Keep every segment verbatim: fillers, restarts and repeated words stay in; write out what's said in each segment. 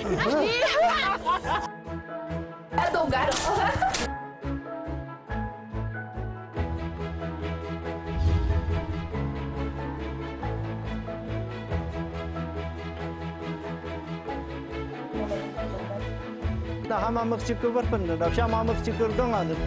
I don't got it. ད་ཧ་མ་མི་གཅིག་གི་བུ་སྤུན་འདི་འདྲ། བྱ་མ་མི་གཅིག་གི་སྒང་ང་འདི།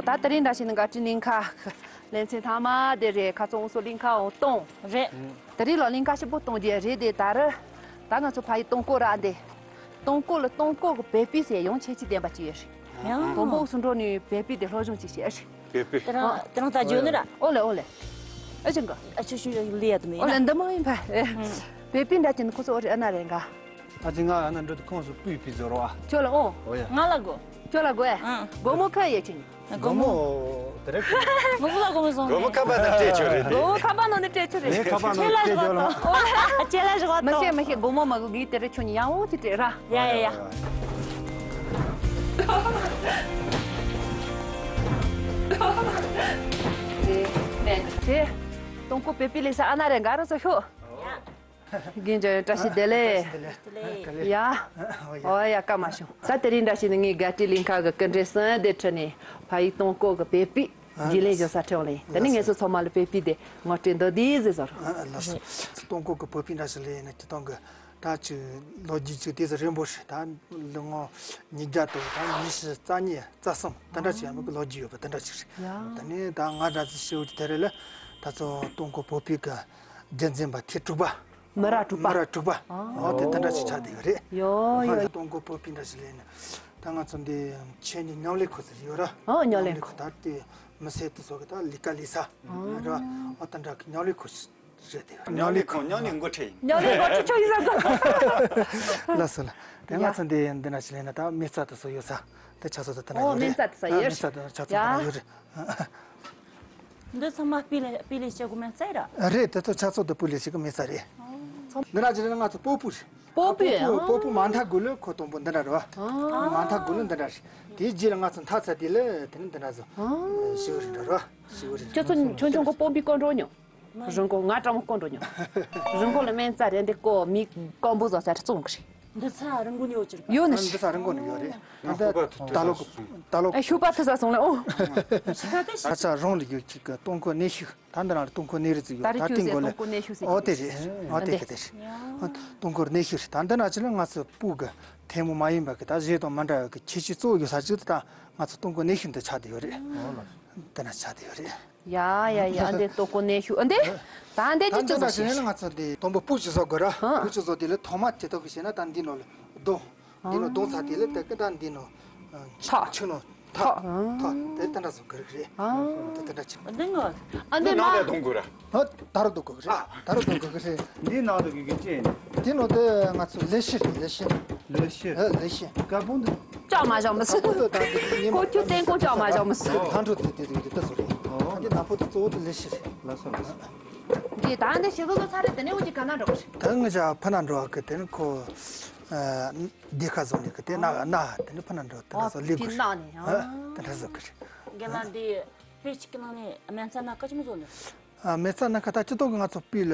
ད་དེ་རིང་འདྲ་བྱས་ནས་དགའ་སྤྲོའི་གླིང་ཁ་ལེ་ཚན་མཐའ་མ་དེ་རེད། ཁ་ཚོན་སོ་གླིང་ཁ་འོང་གཏོང་རེད། དེ་རིང་ལ་གླིང་ཁ་ཞིབ་པོ་གཏོང་རྒྱུ་རེད་དེ། ད་རེས་ད་ང་ཚོ་ཕ་ཡི་སྟོང་སྐོར་ར་འདི་སྟོང་སྐོར་ལ་སྟོང་སྐོར་གྱི་བོད་པའི་ཟེར་ཡང་ཁྱད་ཆོས་ལྡན་པ་ཅིག་ཡོད་རེད། ཡང་དང་པོ་སུ་འགྲོ་ནས་བོད་པའི་དེ་སློབ་སྦྱོང་ཅིག་བྱེད་རེད། བོད་པའི། དེ་རང་དེ་རང་ད་བརྗོད་ནི་ར། ཨོ་ལེ་ཨོ་ལེ། ཨ་ཅང་གི། ཨ་ཆུ་ཆུ་ལི་ཡ་དུ་མེད་ཨོ་ལེ། ན། འདི་མ་ཡིན་པ། བོད་པའི་འདྲ་ཅན་ཁོ་ཚོ་ཨོ་རེད། ཨ་ན་རེད་འགའ། ཨ་ཅི་ང་ཨ་ན་འགྲོ་དུ་ཁོངས་སུ་སྤུས་པའི་ཟོ་རོ་ཨ། ཁྱོད་ལ་ཨོ། ཨོ་ཡ། ང་ལ་གོ། ཁྱོད་ལ་གོ་ཨེ། ཨང་། སྒོར་མོ་ཁ་ཡེ་ཆེ་ནི། སྒོར་མོ། དེ་རེད། སྒོར་མོ་ལ་སྒོར་མོ་སོང་། སྒོར་མོ་ཁ་པ་ན་སྤྲད་ཆོག་རེད་དེ། སྒོར་མོ་ཁ་པ་ནང་ནས་སྤྲད་ཆོག་རེད། ངས་ཁ་པ་ནང་ནས་སྤྲད་ཆོག་ལ། ཁྱེད་ལ་བཞག་མ་ཤེས་མ་ཤེས། སྒོར་མོ་མ་གོ་གི་དེ་རེད། ཁྱོད་ཉིད་ཡང་འོ་དེ་སྤྲད་ར། ཡ་ཡ་ཡ། དེ་ནས་དེ་སྟོང་སྐོར་བོད་པའི་ལས་ས་ཨ་ན་རེ་འགའ་རོ་ཚོ་ཤོག་རྒན་ལྕམ་ཡང་བཀྲ་ཤིས་བདེ་ལེགས། བདེ་ལེགས། ཡ། ཨོ་ཡ། ཨོ་ཡ། སྐར་མ་བྱུང་། ད་དེ་རིང་འདྲ་བྱས་ནས་ངས་དགའ་སྤྲོའི་གླིང་ཁ་གི་སྐུ་མགྲོན་གསུམ་དེ་ཁྲིད་ནས་ཕ་ཡུལ་སྟོང་སྐོར་གྱི་བོད་པའི་རྒྱུན་ལས་འཇོན་ས་ཁྲིད་ལེ། དེ་ནས་ངེད་ཚོ་ཚང་མ་ལ་བོད་པའི་དེ་ངོ་སྤྲོད་མདོར་བསྡུས་ཟིག་བཟོ་རོགས། ལགས་སོ། སྟོང་སྐོར་གྱི་བོད་པའི་འདྲ་བྱས་ལས་ནས་སྤྱིར་བཏང་གི་ད་ཅིག་ལོ་རྒྱུས་ཅིག་དེ་ཚོ་རིང་པོ་རེད། ད་ལོ་ངོ་ཉིས་བརྒྱ་དང་ད་ཉི་ཤུ་རྩ་གཉིས་རྩ་གསུམ་དེ་འདྲ་ཅིག་ཡང་མི་གི་ལོ་རྒྱུས་ཡོད་པ་དེ་འདྲ་ཅིག་རེད། ཡ། དེ་ནས་ད་ང་འདྲ་ཅིག་ཤེས་ཡོན་གྱི་དེ་རེད་ལ། ད་ཚོ་སྟོང་སྐོར་བོད་པའི་གི་རྒྱུན་འཛིན་པ་ཐེངས་དྲུག་པ། མི་རབས་དྲུག་པ། མི་རབས་དྲུག་པ། ཨ། འོ་དེ་དེ་འདྲ་ཞིག་ཆགས་བསྡད་ཡོད་རེད། ཡོ་ཡོ། སྟོང་སྐོར་བོད་པའི་འདྲ་ཞིག་ལས་ནས་ད་ང་ཚོ་འདི་ཆོས་ཉིད་མཉམ་ལས་ཁང་ཟེར་ཡོད་ར། ཨ། མཉམ་ལས་ཁང་། ད་ལྟའི་མི་སེར་དེ་ཚོ་གི་ད་ལས་ཀ་ལས་ས་ར། འོ་དེ་འདྲ་གི་མཉམ་ལས་ཁང་ཞིག་རེད་དེ། མཉམ་ལས་ཁང་། མཉམ་ལས་འགོ་ཁྲིད་ཡིན། མཉམ་ལས་འགོ་ཁྲིད་ཆོག་ཡིན་ཟེར་གོ། ལགས་སོ་ལགས། དེ་ང་ཚོ་འདི་འདི་འདྲ་ཞིག་ལས་ན་ད་མེ་བཙའ་དེ་ཚོ་ཡོད་ས། དེ་ཆ་ཚང་དེ་ན་ཨོ་ཡོད་རེད། མེ་བཙའ་དེ་ཚོ་ཡོད། མེ་བཙའ་དེ་ཆ་ཚང་དེ་ན་ཡོད་རེད། འདི་ཚང་མ་སྤུས་ལེགས་སྤུས་ལེགས་བྱེད་དགོས་མེད་ཚད་ར། རེད། དེ་ཚོ་ཆ་ཚང་དེ་སྤུས་ལེགས་ཤིག་གི་མེ་བཙའ་རེད། འདི་ན་ཅི་རེད་ན་ང་ཚོ་སྤོ་བོ་རེད། སྤོ་བོ། སྤོ་བོ། སྤོ་བོ་མ་མཐའ་དགུ་ལ་ཁོ་དང་པོ་འདི་འདྲ་རེད་བ། མ་མཐའ་དགུ་ལ་འདི་འདྲ་རེད། དེའི་རྗེས་ལ་ང་ཚོ་མཐའ་ཚ་དེ་ལ་དེ་ནི་འདི་འདྲ་བཟོ། ཞི་བ་རེད་འདྲ་རེད་བ། ཞི་བ་རེད། ཁྱོད་ཚོ་ཆུང་ཆུང་གི་སྤོ་བོའི་སྐོར་འགྲོ་མྱོང་། རི་མགོ་ང་གྲང་མོ་སྐོར་འགྲོ་མྱོང་། རི་མགོ་ལ་སྨན་རྩྭ་རེད་འདི་ཀོ་མི་སྐམ་པོ་བཟོ་ས་བཙོང་གི་རེད། འདི་ཚ་རི་མགོ་ནས་ཡོད་ཅིག་ཡོད་ནི། འདི་ཚ་རི་མགོ་ནས་ཡོད་རེད། ད་ལྟ་ད་ལོ་ད་ལོ། ཨ་ཤུག་པ་ཐུ་ས་སོང་ལེ་ཨོ། ད་ཚ་རང་ལ་ཡོད་ཅིག་གི་སྟོང་སྐོར་གནས་ཤིག་ད་འདི་རང་ལ་སྟོང་སྐོར་གནས་རི་ཙི་ཡོད། ད་ད་ལྟའི་མགོ་ལ་སྟོང་སྐོར་གནས་ཤིག་ཟེར་ཨོ་དེ་རེད། ཨོ་དེ་གི་དེ་རེད། སྟོང་སྐོར་གནས་ཤིག་རེད། ད་འདི་ན་ཅི་ན་ང་ཚོ་སྤུ་གི་ཐལ་མོ་མ་ཡིན་པ་གི་ད་གཞས་དང་མ་འདྲ་བ་གི་ཁྱད་ཆོས་གཙོ་བོ་ཡོད་ས་ཅིག་ད་ང་ཚོ་སྟོང་སྐོར་གནས་ཤིག་འདི་ཆགས་བསྡད་ཡོད་རེད། འདི་ན་ཆགས་བསྡད་ཡོད་རེད། ཡ་ཡ་ཡ། འདི་ལྟོ་གོ་གནས་ཤུགས་འདི། ད་འདི་ད་ཅི་འདི་ཙོག་ན་ཞིག་ཞིག་ན་ང་ཚོ་འདི་དང་པོ་སྤུ་ཅིག་བཟོ་དགོས་ར། ཧང་། སྤུ་ཅིག་བཟོ་དེ་ལ་ཐོག་མ་དེ་ཐོག་གི་བྱས་ན་ད་འདི་ནང་ལ་གདོང་། འདི་ནང་གདོང་ཚ་དེ་ལ་དེ་ཀི་ད་འདི་ནང་། ཐག་ཆུ་ནང་ཐག་ཐག་ཐག་དེ་ད་འདྲ་བཟོ་དགོས་རེད། ཨ། དེ་ད་འདྲ་ཆེ། འདི་ནང་། ཨ་འདི་ནང་ལ་གདོང་དགོས་ར། ཨ་ད་རུ་གདོང་དགོས་རེད། ད་རུ་གདོང་དགོས་རེད། འདི་ནང་དུ་གི་གི་ཅི་ཡིན། འདི་ནང་དུ་ང་ཚོ་ལེ་ཤི་རེད། ལེ་ཤི། ལེ་ཤི། ཨ་ལེ་ཤི། ཀ་བོན་དུ། ལྕགས་མ་བཞག་མི་སྲིད། ཀ་བོན་དུ་ད་འདི་ཉི་མ་ཁོ་ཁྱོད་སྟེང་ཀོ་ལྕགས་མ་བཞག་མི་སྲིད། ལྷ་འགྲོ་དེ་དེ་དེ་དེ་ལྟ་བཟོ་རེད། ཨོ། ད་འདི་ནག་པོ་དེ་གཙོ་བོ་དེ་ལེ་ཤི་རེད། ལགས་སོ་ལགས་སོ། འདི་ད་འདི་ཞིག་གི་ཚོ་ཚ་རེད། དེ་ནས་འུ་ཅི་ག་ན་འགྲོ་གི་རེད། ད་ངི་ཅག་ཕ་ན་འགྲོ་བ་གི་དེ་ནི་ཁོ། ཨ་འདི་ཁ་བཟོ་ནི་གི་དེ་ན་ན་དེ་ནི་ཕ་ན་འགྲོ་དེ་ན་ཨོ་བཟོ་ལེ་དེ་གི་ན་ནི། ཨ་དེ་འདྲ་བཟོ་གི་རེད། རྒན་ལགས་འདི་དཔེ་གཅིག་གི་ནང་ནས་སྨན་རྩྭ་སྣ་ཁ་ཆི་མོ་བཟོ་ནི། ཨ་སྨན་རྩྭ་སྣ་ཁ་ད་སྤྱི་ཐོག་གི་ང་ཚོ་སྤུས་ལ་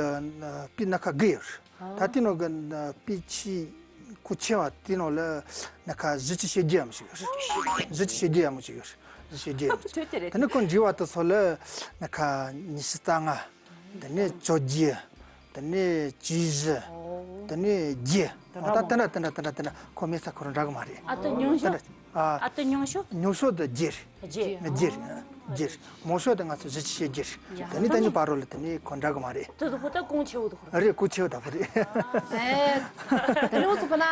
སྤུས་སྣ་ཁ་དགུ་ཡོད་རེད། ད་དེ་ནང་གི་སྤུས་ཆེ་ཁུ་ཆེ་བ་དེ་ནང་ལ་སྣ་ཁ་བཞི་བཅུ་ཞེ་བརྒྱད་ཡ་མོ་ཞིག་ཡོད་རེད། བཞི་བཅུ་ཞེ་བརྒྱད་ཡ་མོ་ཞིག་ཡོད་རེད། བཞི་བཅུ་ཞེ་བརྒྱད་ཡ་མོ་ཞིག་ཡོད་རེད། དེ་ནས་ཁོ་འབྲི་བ་དེ་ཚོ་ལ་སྣ་ཁ་ཉི་ཤུ་རྩ་ལྔ། དེ་ནས་བཅོ་བརྒྱད། དེ་ནས་བཅུ་བཞི། ཨོ། དེ་ནས་བརྒྱད། དེ་འདྲ་ཨོ་ད་མོ། དེ་འདྲ་དེ་འདྲ་དེ་འདྲ་དེ་འདྲ་ཁོ་སྨན་རྩྭ་ཁོ་རང་འདྲ་གི་མ་རེད། ཨ་ཏི་ཉུང་ཤོས། དེ་འདྲ་ཨ། ཨ་ཏི་ཉུང་ཤོས། ཉུང་ཤོས་དེ་བརྒྱད་རེད། བརྒྱད། བརྒྱད་རེད། རྒྱུ་རེད། མང་ཤོས་དེ་ང་ཚོ་གཞིས་བྱེས་བཤད་རྒྱུ་རེད། ཡ། དེ་ནས་ད་ནི་བར་རོ་ལ་དེ་ནས་གོ་འདྲ་གི་མ་རེད། དེ་ཚོ་ཧོ་ད་གོང་ཆེ་བོ་དེ་ཧོ་རེད། རེད། གོ་ཆེ་བོ་ད་ཧོ་རེད། ཨེ། དེ་ནས་འུ་ཚོ་ཕ་ན་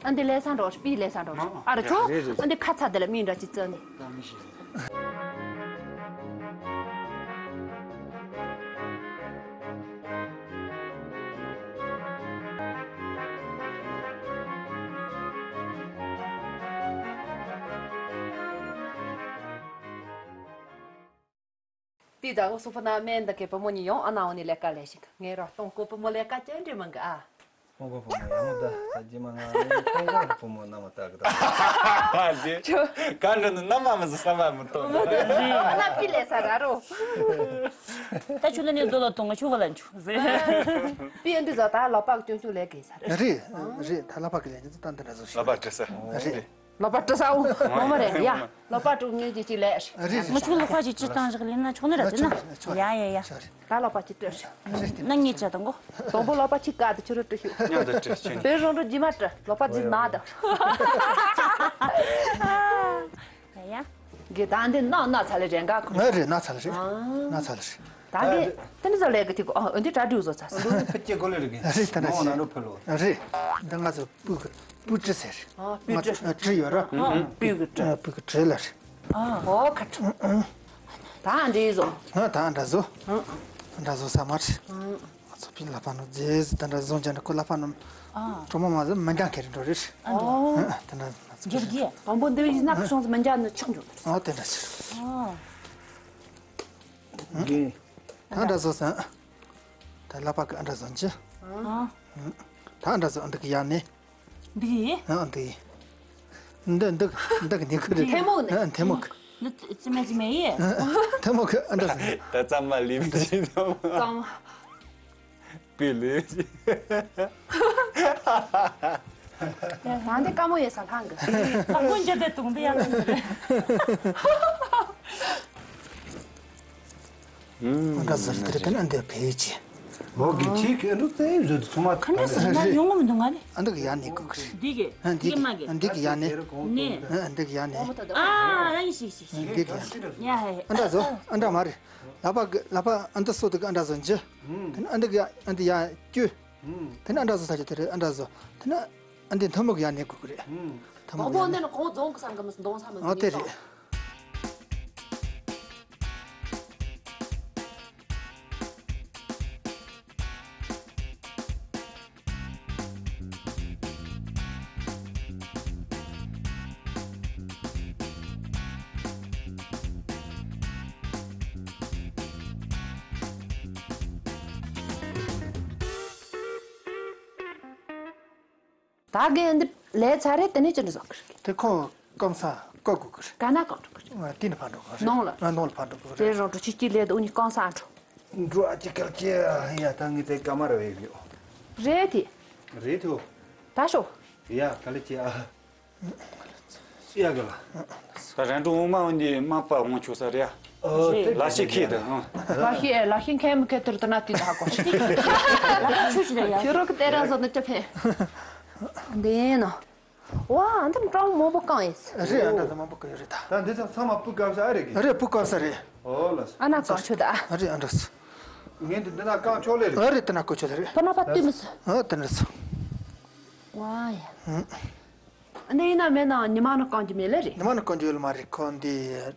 ཨ་འདི་ལས་ས་འགྲོ་པི་ལས་ས་འགྲོ་ཨ་རེ་ཆོ། རེད་རེད། ཨ་འདི་ཁ་ཚ་དེ་ལ་མི་འདྲ་ཅི་བཙལ་ནས། དེ་ད་འུ་ཚོ་ཕ་ན་སྨན་འདི་གའི་བུ་མོ་གཉིས་ཡོང་ཨ་ན་འོ་ནི་ལས་ཀ་ལས་ཤིག་ངས་རོ་སྟོང་གོ་བུ་མོ་ལས་ཀ་ཅན་འདྲི་མང་གི་ཨ། སྤོང་གོ་བུ་མོ་ཡང་མོ་ད་ད་ཇི་མ་ང་ངས་སྤོང་གོ་བུ་མོ་རྣམ་མ་ད་གི་ད། ཨ་ཅེ། ག་འདྲ་ནི་རྣམ་མ་མི་ཟི་ས་མ་མི་ཏོ། ཨ་ན་པི་ལས་ས་ར་རོ། ད་ཆུ་ལ་ནི་རྡོ་ལ་གཏོང་ང་ཆུ་བ་ལ་འཆུ་ཟེ། པི་ཨན་འདི་ཟ་ད་ལོ་པག་ཅུང་ཆུ་ལས་གི་ས་ར། རེད་རེད། ད་ལོ་པག་གི་ལས་འདི་ད་འདི་འདྲ་བཟོ་ཤིག་ལོ་པག་བྲི་ས། རེད། ལོ་པ་བྲི་ས་འོ་ངོ་མ་རེད་ཡ། ལོ་པ་བྲི་ངེས་ཀྱི་ཅིག་ལས། རེད་རེད། ང་ཆུང་ལོ་པ་ཅིག་ཅི་བཏང་རག་ལེ་ན་ཆོག་ནི་ར་ཅི་ན། ཡ་ཡ་ཡ། ད་ལོ་པ་ཅིག་བྲི་ཤི། ན་ངེས་ཅི་དང་གོ། དང་པོ་ལོ་པ་ཅིག་ཀ་དུ་ཆུ་རུ་བྲི་ཤི། ཉམས་དུ་བྲི་ཤི། དེ་རང་རུ་ཇི་མ་བྲི་ལོ་པ་ཇི་ན་ད། ཡ་ཡ། གི་ད་འདི་ན་ན་ཚ་ལེ་རེ་འགའ་ཁུ། ང་རེད་ན་ཚ་ལེ་རེད། ན་ཚ་ལེ་རེད། ད་གི་དེ་ནི་ཟ་ལེ་གི་ཐིག་གོ་ཨ་འདི་གྲ་སྒྲིག་བཟོ་ཚ་ས། ཕུ་ཅེ་གོ་ལེ་རེད་གི། རེད་ད་ན་ནོ་ན་རུ་ཕུ་ལོ། རེད། འདི་ང་ཚོ་སྤུ་གི། སྤུ་གྲི་ཟེར། ཨ་སྤུ་གྲི། ང་ཚོ་གྲི་ཡོད་ར། ཨ་སྤུ་གི་གྲི། ཨ་སྤུ་གི་གྲི་ལ་རེད། ཨ་འོ་ཁ་ཁྲ། ད་འདྲེ་བཟོ། ང་ད་འདྲ་བཟོ། ཨ་འདྲ་བཟོ་ས་མ་རེད། ང་ཚོ་པི་ལ་པ་ནོ་རྫས་ད་འདྲ་བཟོ་འཇག་འདྲ་ཁོ་ལ་པ་ནོ། ཨ་གྲོ་མ་མ་བཟོ་མི་འདང་ཁེ་རེད་འགྲོ་རེད། ཨ་འདྲ། ཨ་ད་འདྲ་ང་ཚོ། རྒྱབ་རྒྱབ། དང་པོ་འདི་བས་ན་ཁ་སང་ཚོ་མི་འཇག་ནི་ཆག་འགྲོ་རེད། ཨ་དེ་འདྲ་ཕྱིར། ཨ་གི། ད་འདྲ་བཟོ་ས། ད་ལ་པ་གི་ཨ་འདྲ་བཟོ་འཇི། ཨ་ད་འདྲ་བཟོ་འདི་གི་ཡ་ནི། འདི་ཡི། ཨ་འདི་ཡི། འདི་འདི་འདི་གི་ནི་ཁུ་རེད། ཐལ་མོ་ནི། ཨ་ཐལ་མོ་གི། ནི་ཙི་མེ་ཙི་མེ་ཡི། ཨ་ཐལ་མོ་གི་ཨ་འདྲ་ཟེར། ད་ཙམ་མ་ལི་མི་ཅི་ཙམ། ཙམ། པི་ལི། ང་འདི་དཀའ་མོ་ཡོད་ས་ལྷང་གི། ལྷག་པོ་འཇོ་དེ་དུང་འདི་ཡང་ཅི་ཟེར། འདྲ་ཟེར་དེར་ཀན་ཨ་འདི་ཕེ་ཅི། མོ་གི་ཅི་གི་འདུག་ཏེ་བཟོས་ཚང་མ་ཁ་འདྲ་ཟེར་ན་ཡོང་ངམ་འདུག་ང་ནི། ཨ་འདི་གི་ཡ་ནི་གོ་གི་རེད། འདི་གི། ཨ་འདི་གི་མ་གི། ཨ་འདི་གི་ཡ་ནི། ནི། ཨ་འདི་གི་ཡ་ནི། ཨ་ཡིན་ཤིག་ཤིག་ཤིག་འདི་གི་ཡ་ནི། ཡ་ཧེ། ཨ་འདྲ་བཟོ། ཨ་འདྲ་མ་རེད། ལ་པ་གི་ལ་པ་ཨ་འདི་སོ་དེ་གི་ཨ་འདྲ་བཟོ་འཇི། དེ་ནི་ཨ་འདི་གི་ཨ་འདི་ཡ་ཀྱུ། དེ་ནི་ཨ་འདྲ་བཟོ་ས་ཀྱི་དེ་རེད་ཨ་འདྲ་བཟོ། དེ་ནི་ཨ་འདི་མཐོན་མོ་གི་ཡ་ནི་གོ་གི་རེད། མཐོན་མོ་གི་ཡ་ནི། གོང་རྫོང་གི་སང་གི་མི་འདོང་ས་མི་འདོང་ཨ་དེ་རེད། ད་གིན་འདི་ལས་ཚར་རེད། དེ་ནས་ཅི་འདྲ་བཟོ་གི་རེད། དེ་ཁོ་སྐམ་ས་བཀོག་དགོས་གི་རེད། ག་ན་བཀོག་འགྲོ་གི་རེད། ཨ་དེ་ནས་ཕར་འགྲོ་གི་རེད། ནང་ལ། ཨ་ནང་ལ་ཕར་འགྲོ་གི་རེད། དེ་རང་འགྲོ་ཆུ་སྐྱིད་ལས་དུ་ནི་སྐམ་ས་འགྲོ། འགྲོ་ཨ་ཅི་སྐལ་ཅི་ཡ་ད་ངས་དེ་སྐམ་མ་ར་བས་ཡོད། རེད་དེ། རེད་དེ། ད་ཤོག་ཡ་ག་ལེ་ཅི་ཨ། ཡ་ག་ལ། ད་རན་ཀྲུང་འོ་མ་འོན་ཏེ་དམག་པ་འོང་ཆོག་ས་རེད་ཨ། ལ་ཤི་ཁྱེད་དུ་ཨང་། ལ་ཤི་ཨེ་ལ་ཤི་མཁན་མི་ཁེ་ཐུར་དུ་ན་དུས་ད་ཧ་གོ། ཁྱོད་རོགས་ཀྱི་ལྟེ་ར་བཟོ་ནི་ཅི་ཕན། འདི་ནོ། ཝ་འདི་ཀྲང་མང་པོ་གང་ཡིན། རེད་ཨ་འདྲ་ད་མང་པོ་གང་ཡོད་རེད་ད། ད་འདི་ཚང་ཚང་མ་སྤུ་སྐམ་ས་ཨ་རེད་གི། རེད་སྤུ་སྐམ་ས་རེད། ཨོ་ལ། ཨ་ན་གང་ཆོད་ད། རེད་ཨ་འདྲ་སོ། ངས་འདི་འདི་ན་གང་ཆོག་ལེ་རེད། ཨ་རེད་དེ་ན་གོ་ཆོད་ལེ་རེད། པ་ན་པ་ཏུ་མི་སོ། ཨ་དེ་འདྲ་སོ། ཝ་ཡ། འདི་ཡིན་ན་མེད་ན་ཉི་མ་ནི་གང་གི་མེད་ལེ་རེད། ཉི་མ་ནི་གང་གི་ཡོད་ལ་མ་རེད་ཁོ་འདི།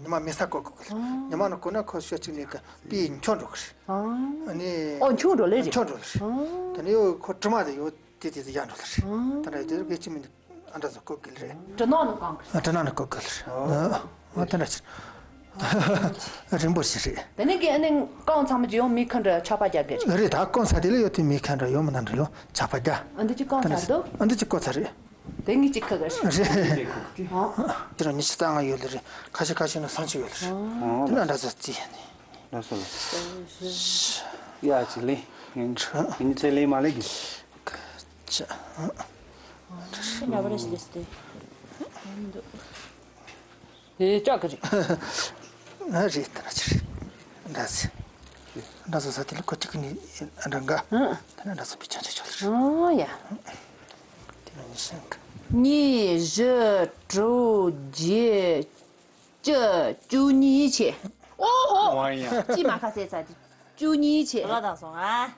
ཉི་མ་མེ་ས་བཀོག་གི་ཉི་མ་ནི་བཀོག་ན་ཁོ་ཤོ་གཅིག་ནས་གི་པི་འཁྱོག་འགྲོ་གི་རེད། ཨ་ནི་ཨོ་འཁྱོག་འགྲོ་ལེ་རེད། འཁྱོག་འགྲོ་ལེ་རེད། དེ་ནས་ཡོ་ཁོ་དྲི་མ་དེ་ཡོ་དེ་དེ་དེ་ཡར་འགྲོ་ལེ་རེད། དེ་འདྲ་ཡོད་དེ་གི་ཅི་མིན་ཨ་འདྲ་ཟོ་བཀོག་གི་ལེ་རེད། དྲི་ནག་ནི་གང་གི་དྲི་ནག་ནི་བཀོག་གི་ལེ་རེད། ཨ་དེ་འདྲ་ཅི་རིང་པོ་ཞིག་རེད། དེ་ནས་གི་ཨ་ནི་རྐང་ཚང་མ་ཅི་ཡོང་མི་ཁ་འདྲ་ཆག་པ་རྒྱག་གི་རེད། རེད་ད་རྐང་ཚ་དེ་ལ་ཡོད་དེ་མི་ཁ་འདྲ་ཡོང་མི་ནང་འདྲ་ཡོང་ཆག་པ་རྒྱག་ཨ་འདི་ཅི་རྐང་ཚ་འདུག་ཨ་འདི་ཅི་བཀོག་ཚ་རེད། དེ་ངས་གཅིག་ཁ་ག་རེད། རེད། དེ་ར་ཉི་ཤུ་རྩ་ལྔ་ཡོད་ལེ་རེད། ཁ་ཤས་ཁ་ཤས་ནི་སང་ཆུ་ཡོད་ལེ་རེད། དེ་ན་འདྲ་ས་རྩི་ཡ་ནི། ལ་སོ་ལ། ཡ་ཅི་ལེ། ཡིན་ཚེ་ལེ་མ་ལེ་གི། ཅ། ཉ་བ་རེ་ཞིག་ལེ་སྟེ། ཨེ་ཅག་གི་རེད། ང་རེད་དེ་ན་ཅི་རེད། འདྲ་ས། འདྲ་ས་ས་དེ་ལ་ཁོ་གཅིག་ནི་འདྲ་འགའ། དེ་ན་འདྲ་ས་པི་ཅང་ཅི་ཆོག་ལེ་རེད། ཨོ་ཡ། དེ་ན་ཉི་ཤུ་འགའ། གཉིས་བཞི་དྲུག་བརྒྱད། བཅུ། བཅུ་གཉིས་བྱས། ཨོ་ཧོ། ཝང་ཡ། ཅི་མ་ཁ་ཟས་ས་དེ། བཅུ་གཉིས་བྱས། ལ་དང་སོང་ཨ།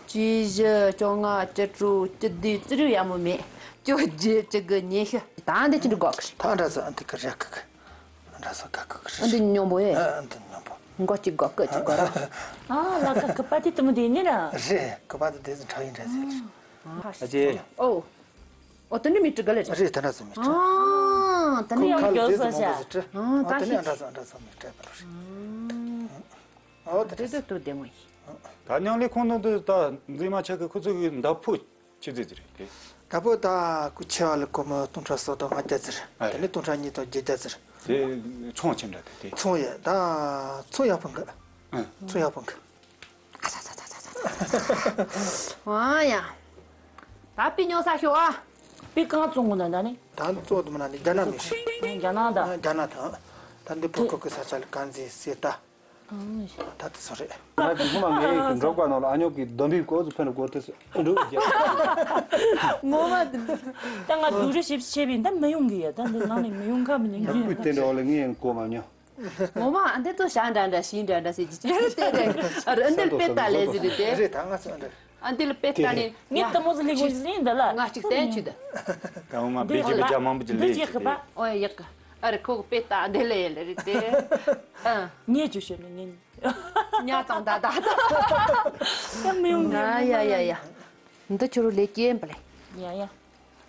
བཅུ་བཞི། བཅོ་ལྔ། བཅུ་དྲུག། བཅུ་བདུན། བཅུ་དྲུག་ཡག་མོ་མེད། བཅུ་བརྒྱད། བཅུ་དགུ། ཉི་ཤུ། ད་འདི་ཅི་འདྲ་གོ་གི་རེད། ད་འདྲ་ཚོ་འདི་གི་རེད་གི། འདྲ་ཚོ་ག་གི་རེད། འདི་སྙོམས་པོ་ཨེ། ཨ་འདི་སྙོམས་པོ། མགོ་གཅིག་གོ་གི་གཅིག་གོ་ར། ཨ་ལ་ཀ་གི་པ་དེ་དུ་མོ་དེ་ནི་ར། རེད། གི་པ་དེ་དེ་ཚོ་འཁྲབ་ཡིན་འདྲ་ཟེར། ཨ་ཅེ། ཨོ། ཨོ་དེ་འདྲ་མི་འགྲིག་ག་ལེ་རེད། རེད། ད་འདྲ་ཚོ་མི་འགྲིག་ཨ་དེ་ནི་ཁོ་ཡང་ཁ་ལ་མགྱོགས་དེ་ཚོ་ས་མང་པོ་ཞག་ཟེར་འགྲིག་ཨ་ད་ཨ་དེ་ནི་ཤི་འདྲ་ཚོ་འདྲ་ཚོ་མི་འགྲིག་པ་རེད། ཨོ་དེ་དེ་དེ་དུ་བདེ་མོ་ཡིན། ད་ཉང་ལི་ཁོང་ནང་དུ་ད་འཛིན་མ་ཆག་གི་ཁོ་ཚོ་གི་མདའ་ཕོ་ཆི་ཙི་ཙི་རེད་དེ། མདའ་ཕོ་ད་ཁོ་ཆེ་བ་ལ་སྒོར་མོ་སྟོང་ཕྲག་སོ་དང་ལྔ་བརྒྱ་ཙི་རེད། ཨ་དེ་ནི་སྟོང་ཕྲག་གཉིས་དང་བརྒྱད་བརྒྱ་ཙི་རེད། དེ་ཚོང་ཆེ་འདྲ་དེ་དེ། ཚོང་ཡ་ད་ཚོང་ཡག་པོ་འགི། ཨ་ཚོང་ཡག་པོ་འགི། ཨ་ཡ། ད་པི་ཉོ་ས་ཤོག་ཨ། པི་གང་བཙོང་གོ་ན་ད་ནི། ད་བཙོང་དུ་མ་ན་ནི་རྒྱ་ནག་མི་ཤི། རྒྱ་ནག་ད། རྒྱ་ནག་ད། ད་འདི་ཕོ་ཁོ་ཁོ་ས་ཆ་ལ་གང་ཟེ་སེ་ད། ད་དེ་སོ་རེད། ང་གི་ངོ་མ་ངའི་གི་འབྲོག་པ་ནང་ལ་ཨ་ཉོག་གི་སྡོམ་པའི་སྐོར་ཚོ་ཕན་སྐོར་དེ་འགྲོ་རྒྱ། ངོ་མ་དེ། ད་ང་སྡུག་རུ་ཞིབ་བྱས་པས་ད་མི་ཡོང་གི་ཡ། ད་འདི་ནང་ནས་མི་ཡོང་ག་མི་ཉན་གི་ཡ། དེ་འདྲ་བ་ལ་ངས་ཡང་གོ་མ་མྱོང་། ངོ་མ་ཨ་འདི་ཚོ་ཞག་འདྲ་འདྲ་ཞིག་འདྲ་འདྲ་ཟེར་གྱི་ཅི་རེད་དེ་རེད། ཨ་རེ་ཨ་འདི་ལ་དཔེ་ལྟ་ལས་ཟེར་རེད་དེ། རེད་ད་ང་ཚོ་འདྲ། ཨ་འདི་ལ་དཔེ་ལྟ་ནས་ངས་ལྟད་མོ་ཟི་ལི་གོ་ཟིན་འདི་ལ་ང་གཅིག་བསྟན་ཆུ་ད། ད་ངོ་མ་བེ་ཅི་བེ་ཅ་མང་པོ་ཅི་ལས་ཅི་རེད། ཨོ་ཡག་གི། ཨ་རེ་ཁོ་གི་དཔེ་ལྟ་འདི་ལ་ཡེ་ལ་རེད་དེ། ཨ་ངས་ཅུ་ཤེས་ནི་ངས་ཉ་དང་ད་ད་ད་ཡ་མི་ཡོང་ནི། ཡ་ཡ་ཡ་ཡ། འདི་ཁྱོད་རུ་ལས་སྐྱེན་པ་ལས། ཡ་ཡ།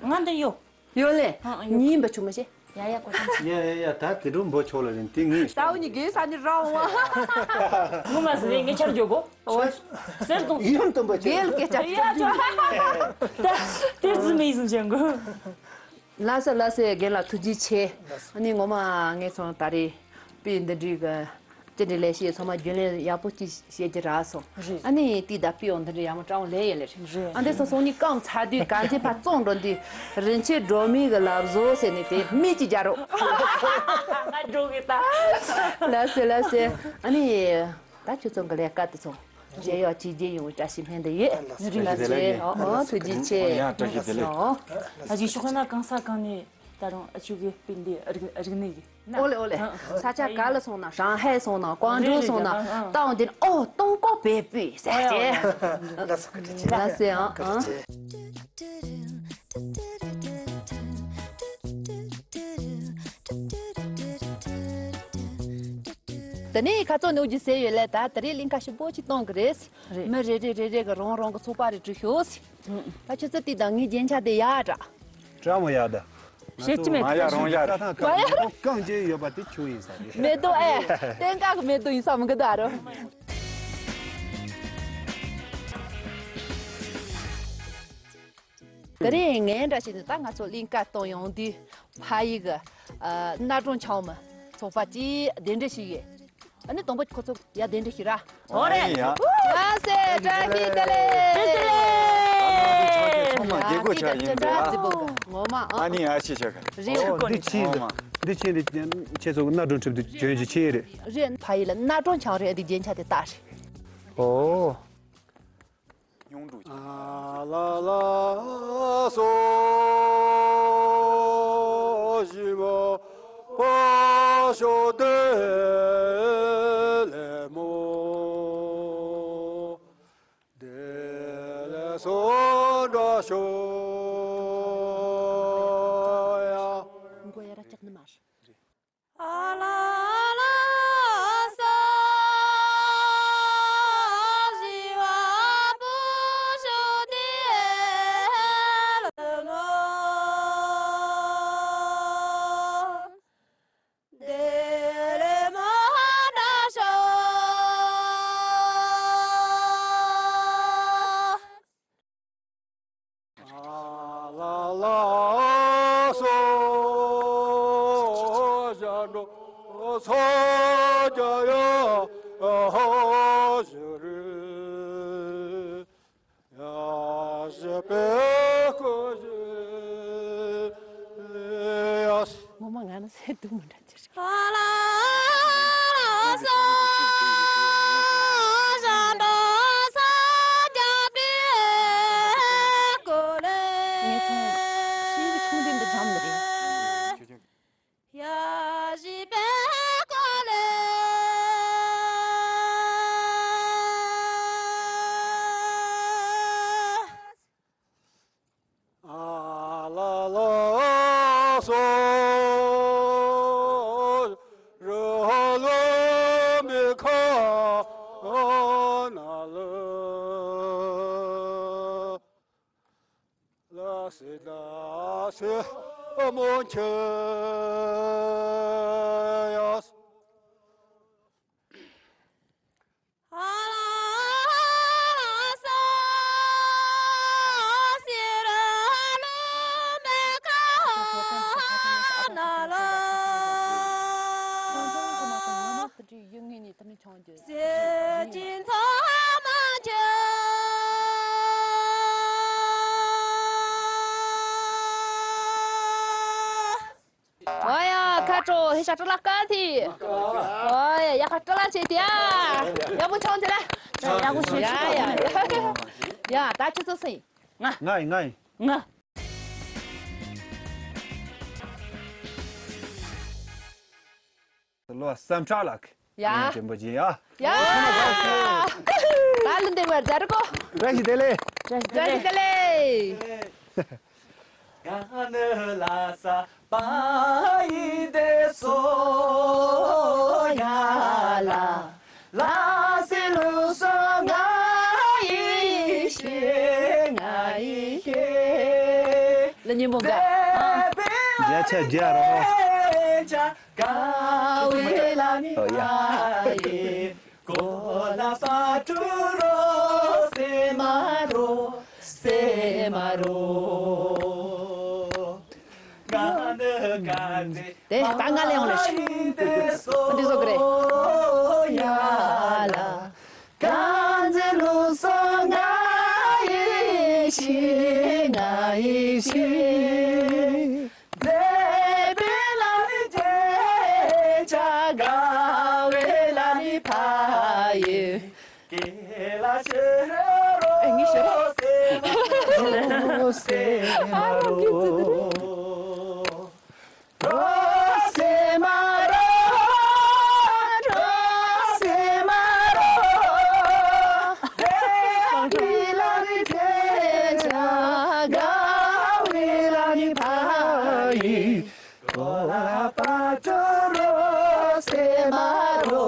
ང་འདི་ཡོད། ཡོད་ལེ། ཨ་ཨ་ཡོད། ཉིན་པ་ཆུ་མ་ཤེས། ཡ་ཡ་གོ་ཐང་། ཡ་ཡ་ཡ་ད་དེ་འགྲོ་འབོ་ཆོག་ལ་རིན་དེ་ངས། ད་འུ་གཉིས་དགེ་ས་ནི་རང་བ། ངོ་མ་ཟེར་ངས་ཆར་འཇོག་གོ། ཨོ། གསེར་གདུང་། ཡུམ་དུམ་པ་ཆེ། རྒན་སྐད་ཆ། ཡ་ཅོ། ད་དེ་ཙི་མི་ཟིན་ཅན་གོ། ལ་སེ་ལ་སེ་རྒན་ལགས་ཐུགས་རྗེ་ཆེ། ཨ་ནི་ངོ་མ་ངས་ཚོང་ད་རེས་པི་འདི་འདྲི་གི་ཅི་འདྲི་ལས་བཤད་ཚང་མ་རྒྱུན་ལས་ཡག་པོ་ཅིག་བཤད་ཀྱི་རག་སོང་། རེད། ཨ་ནི་དེ་ད་པི་འོ་འདི་འདྲི་ཡག་མོ་སྤྲང་བོ་ལས་ཡེ་ལེ་རེད། རེད། ཨ་འདི་སོ་སོང་ནི་རྐང་ཚ་དུས་ག་ཚེ་ཕ་བཙོང་འགྲོ་དུས་རིན་ཆེན་སྒྲོན་མེ་གི་ལབ་བཟོ་ཟེར་ནི་དེ་མི་གཅིག་རྒྱ་རོགས། ང་འགྲོ་གི་ད། ལ་སེ་ལ་སེ། ཨ་ནི་ད་ཁྱོད་ཚོ་གི་ལས་ཀ་དེ་ཚོ་མཇལ་ཡག་ཅིག་མཇལ་ཡོང་བའི་བཀྲ་ཤིས་སྨོན་འདུན་ཡོད། རིན་ཆེན་ལ་སེ། ཨོ་ཨོ་ཐུགས་རྗེ་ཆེ། ཡང་བཀྲ་ཤིས་བདེ་ལེགས། ཨོ། ཨ་ཅིག་ཤོག་ན་གང་ས་གང་ནས། ད་རུང་ཨ་ཅུ་གི་པིན་དེ་རིག་རིག་གནས་ཀྱི། ཨོ་ལེ་ཨོ་ལེ། ཨ་ས་ཆ་ག་ལ་སོང་ན་ཧྲང་ཧའེ་སོང་ན་ཀོང་ཀྲོའུ་སོང་ན་རེད་རེད། ཨ་ཨ། ཏང་དེ་ཨོ་ཏོང་ཀོ་བེ་པུས་ཟེར་ཨོ་ཡ་ཅེ། ཨོ་ཡ། ལ་སོ་ཀ་ཏི་ཅེ། ལ་སེ་ཨ་ཀ་ཏི་ཨ། ཅེ། ད་ནི་ཁ་ཚོ་ནུ་ཇི་ཟེར་ཡོད་ལེ། ད་ད་རེས་གླིང་ཁ་ཞིབ་པོ་ཅིག་གཏོང་གི་རེད། རེད། མི་རེ་རེ་རེ་རེ་གི་རང་རང་གི་ཚོགས་པ་རེ་བྲིས་ཤོག་ཟེར། ད་ཁྱོད་ཚོ་དེ་དང་ངའི་རྒྱན་ཆ་དེ་ཡག་འདྲ། ཀྲ་མོ་ཡག་ད། བཤད་ཀྱི་མེད། མ་ཡག་རང་ཡག་རེད། རྩྭ་ཐང་མ་ཡག་ཁ་ལ་རྐང་རྗེས་ཡོད་པ་དེ་ཁྱོད་ཡིན་ས་རེད། མེ་ཏོག་ཨེ། ལྟེང་ཀ་གི་མེ་ཏོག་ཡིན་ས་མི་གི་ད་རོ། དེ་རིང་ངའི་འདྲ་ཞིག་ནི་ད་ང་ཚོ་གླིང་ཀ་གཏོང་ཡོང་དུས་ཕ་ཡི་གི་ཨ་གནའ་གྲོང་ཆུང་མ་ཚོགས་པ་ཅིག་གདན་འདྲེན་ཞུས་ཡོད། ཨ་ནི་དང་པོ་ཁོ་ཚོ་ཡ་གདན་འདྲེན་ཞུ་ར། ཨོ་རེད། ཡ། ལ་སེ་བཀྲ་ཤིས་བདེ་ལེགས། བཀྲ་ཤིས་བདེ་ལེགས། ཚང་མ་རྒྱལ་སྒོ་ཆགས་ཡིན་པས། ཨ་ནི་ཨ་ཤི་ཆགས་ག་ཨོ་འདི་ཕྱིན་འདི་ཕྱིན་འདི་ཁྱེད་ཚོ་གི་གནའ་གྲོང་ཁྲིམས་དུ་བྱོན་གྱི་ཆེད་རེད། རེད། ཕ་ཡི་ལ་གནའ་གྲོང་ཆུང་རེད། འདི་རྒྱན་ཆ་དེ་ལྟ་རེད། ཨོ། སྙུང་འདུག་ཨ་ལ་ལ་སོ་ཞི་བ་པ་ཤོ་དེ་ལེ་མོ། དེ་ལེ་སོ་འདྲ་ཤོ་ཡ། མགོ་ཡ་ར་ལྕགས་ནི་མ་རེད། ངོ་མ་ང་ནི་སེ་སྡུག་མི་འདྲ་ཅི་རེད། ངས་ཚོང་ཤིང་གི་ཆུང་འདི་འདི་འཇམ་མི་རེད། ལ་སེ་ལ་སེ་ཨ་མོ་ཁྱེ་ཡ། ཨོ་ཡ། ཁ་དྲོ། ཧེ་ཤ་སྤྲོ་ལགས་བཀའ་ཐི། ཨོ་ཡ། ཡ་ཁ་སྤྲོ་ལགས་བྱེད་དེ་ཡ། ཡག་པོ་ཆོག་དེ་ལ། ཡག་པོ་བྱེད་ཡ་ཡ། ཡ་ད་ཁྱོད་ཚོ་སུ་ཡིན། ང་། ང་ཡིན། ང་ཡིན། ང་། ལོ་བསམ་ཁྲ་ལགས། ཡ། ཡ། ཆེན་པོ་ཅིག་ཡ། ཡ། ད་ལུ་འདེ་བར་ཛར་གོ། བཀྲ་ཤིས་བདེ་ལེགས། བཀྲ་ཤིས་བདེ་ལེགས། ང་ནི་ལ་ས་པ་ཡི་དེ་སོ་ཡ་ལ། ལ་སི་ལུ་སོ་ང་ཡི་ཤེ་ང་ཡི་ཤེ། ལ་ཉིན་མོ་ག། བརྒྱ་ཆ་བརྒྱ་རོ། ཀ་བེ་ལ་ནི་ཨོ་ཡ། ཨ་ཡེ་གོ་ལ་པ་ཏུ་རོ་སེ་མ་རོ་སེ་མ་རོ། ང་ནི་ག་ཚེ་དེ་ད་ང་ལ་ཡོང་ལེ་ཤི། འདི་བཟོ་གི་རེད། ཡ་ལ། ག་ཚེ་ལུ་སོ་ང་ཡི་ཤི་ང་ཡི་ཤི། ཛེ་བེ་ལ་ནི་ཇེ་ཅ་ག་བེ་ལ་ནི་ཕ་ཡེ་ཀེ་ལ་ཤེ་རོ་ཨེ་ངི་ཤེ་རོ་སེ་མ་རོ་སེ་མ་རོ། རོ་སེ་མ་རོ། རོ་སེ་མ་རོ། ཛེ་བེ་ལ་ནི་ཇེ་ཅ་ག་བེ་ལ་ནི་ཕ་ཡེ། གོ་ལ་པ་ཏུ་རོ་སེ་མ་རོ་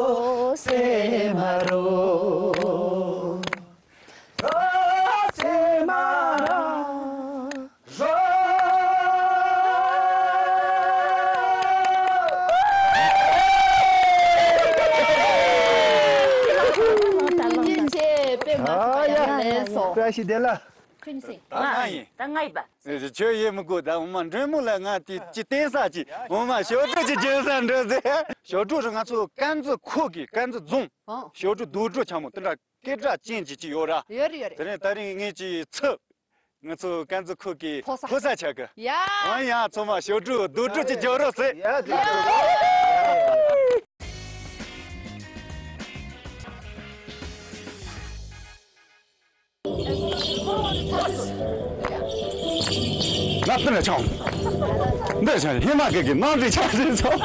སེ་མ་རོ། རོ་སེ་མ་རོ། རོ། ཡིན་ཆེ་པེ་མ་སི་པ་ཡ་ལེ་སོ། བཀྲ་ཤིས་བདེ་ལེགས། ཁྱོད་ནི་སེ། ད་ང་ཡིན། ད་ང་ཡིན་པ། ཁྱོད་ཡིན་མི་དགོས། ད་འོ་མ་འདྲེ་མོ་ལ་ང་དེ་ཅི་བསྟན་ས་ཅི་འོ་མ་ཞོ་ཏྲོ་ཅི་བྱེད་ས་འདྲ་ཟེ། ཞོ་ཏྲོ་རུ་ང་ཚོ་དཀར་མཛེས་ཁུལ་གི་དཀར་མཛེས་རྫོང་ཨོ། ཞོ་ཏྲོ་རྡོ་ཏྲོ་ཆ་མོ་དེ་འདྲ་སྐད་གྲགས་ཅན་ཅིག་ཅིག་ཡོད་ར། ཡོད་རེད་ཡོད་རེད། དེ་རིང་ད་རིང་ངེད་ཀྱི་ཚུ་ང་ཚོ་དཀར་མཛེས་ཁུལ་གི་ཕོ་ས་ཕོ་ས་ཆགས་གི། ཡ། འོ་ཡ་ཚང་མ་ཞོ་ཏྲོ་རྡོ་ཏྲོ་ཅི་རྒྱག་རོགས་ཟེ། ཡ་དེ། ལབ་ཏུ་ཆང་། འདི་ཆང་ཧི་མ་གི་གི་ནང་དུ་ཆང་ཟིན་སོང་།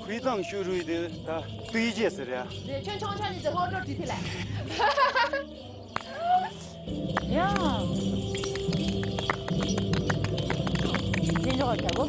ཁུས་ཙང་ཤུ་རུས་དེ་ད་ཏུས་རྗེས་ཟེར་ཡ། ཁྱོད་ཆུང་ཆུང་ནས་ཟེར་ཧོ་ཀྲོ་བྲིས་ཐི་ལ། ཡ། ཅི་འཇོག་ག་གོ།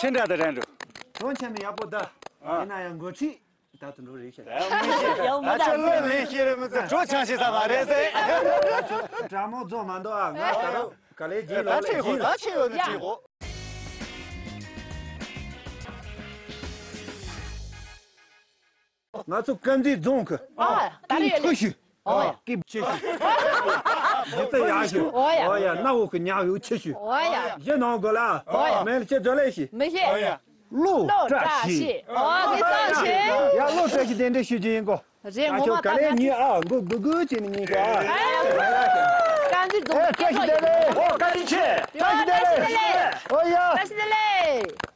ཁྱེད་འདྲ་དང་རན་འགྲོ། གྲོང་ཁྱེར་ནི་ཡག་པོ་ད། ཡིན་ན་ཡང་འགོ་ཁྲིད་ད་དུ་འགྲོ་རེད་ཤག་ད་ཁྱོད་བློ་ལེན་ཤེས་རེད་མི་ཚེ་གྲོ་ཆང་ཤེས་ས་མ་རེད་ཟེར། དྲ་མོ་རྫོགས་མ་འདུག་ཨ། ང་ད་རུང་ག་ལེ་རྗེས་ལོ་ལ་རྗེས། ད་ཆེ་ཡོད་ནི་ཆེ་གོ། ང་ཚོ་དཀར་མཛེས་རྫོང་གི་ཨ་ད་རེད་ཡོད་ལེ། ཕུ་ཤུ། ཨོ་ཡ། སྐྱིབས་ཆེ་ཤུ། སྒྱུ་རྩལ་ཡག་ཤུ། ཨོ་ཡ། ཨོ་ཡ། གནའ་བོ་གི་ཉག་ཡོད་ཆེ་ཤུ། ཨོ་ཡ། གཞི་ནང་དགོས་ལ། ཨོ་ཡ། མེད་ལ་ཅི་བཟོ་ལེ་ཤི། མི་ཤེས། ཨོ་ཡ། བློ་བཀྲ་ཤིས། ཨོ་དེ་སང་ཆེ། ཡ་བློ་བཀྲ་ཤིས་དེ་འདྲ་ཞུ་རྒྱུ་ཡིན་གོ། རེད། ད་ངོ་ཁྱོད་མ་ག་ལེ་ད་ཉིན་ཨ་མགོ་སྒུར་སྒུར་བྱས་ནས་ཉིན་ཤོག་ཨ། དཀར་མཛེས་རྫོང་ཨེ་བཀྲ་ཤིས་བདེ་ལེགས། ཨོ་བཀྲ་ཤིས་ཆེ། བཀྲ་ཤིས་བདེ་ལེགས། ཨོ་ཡ། བཀྲ་ཤིས་བདེ་ལེགས།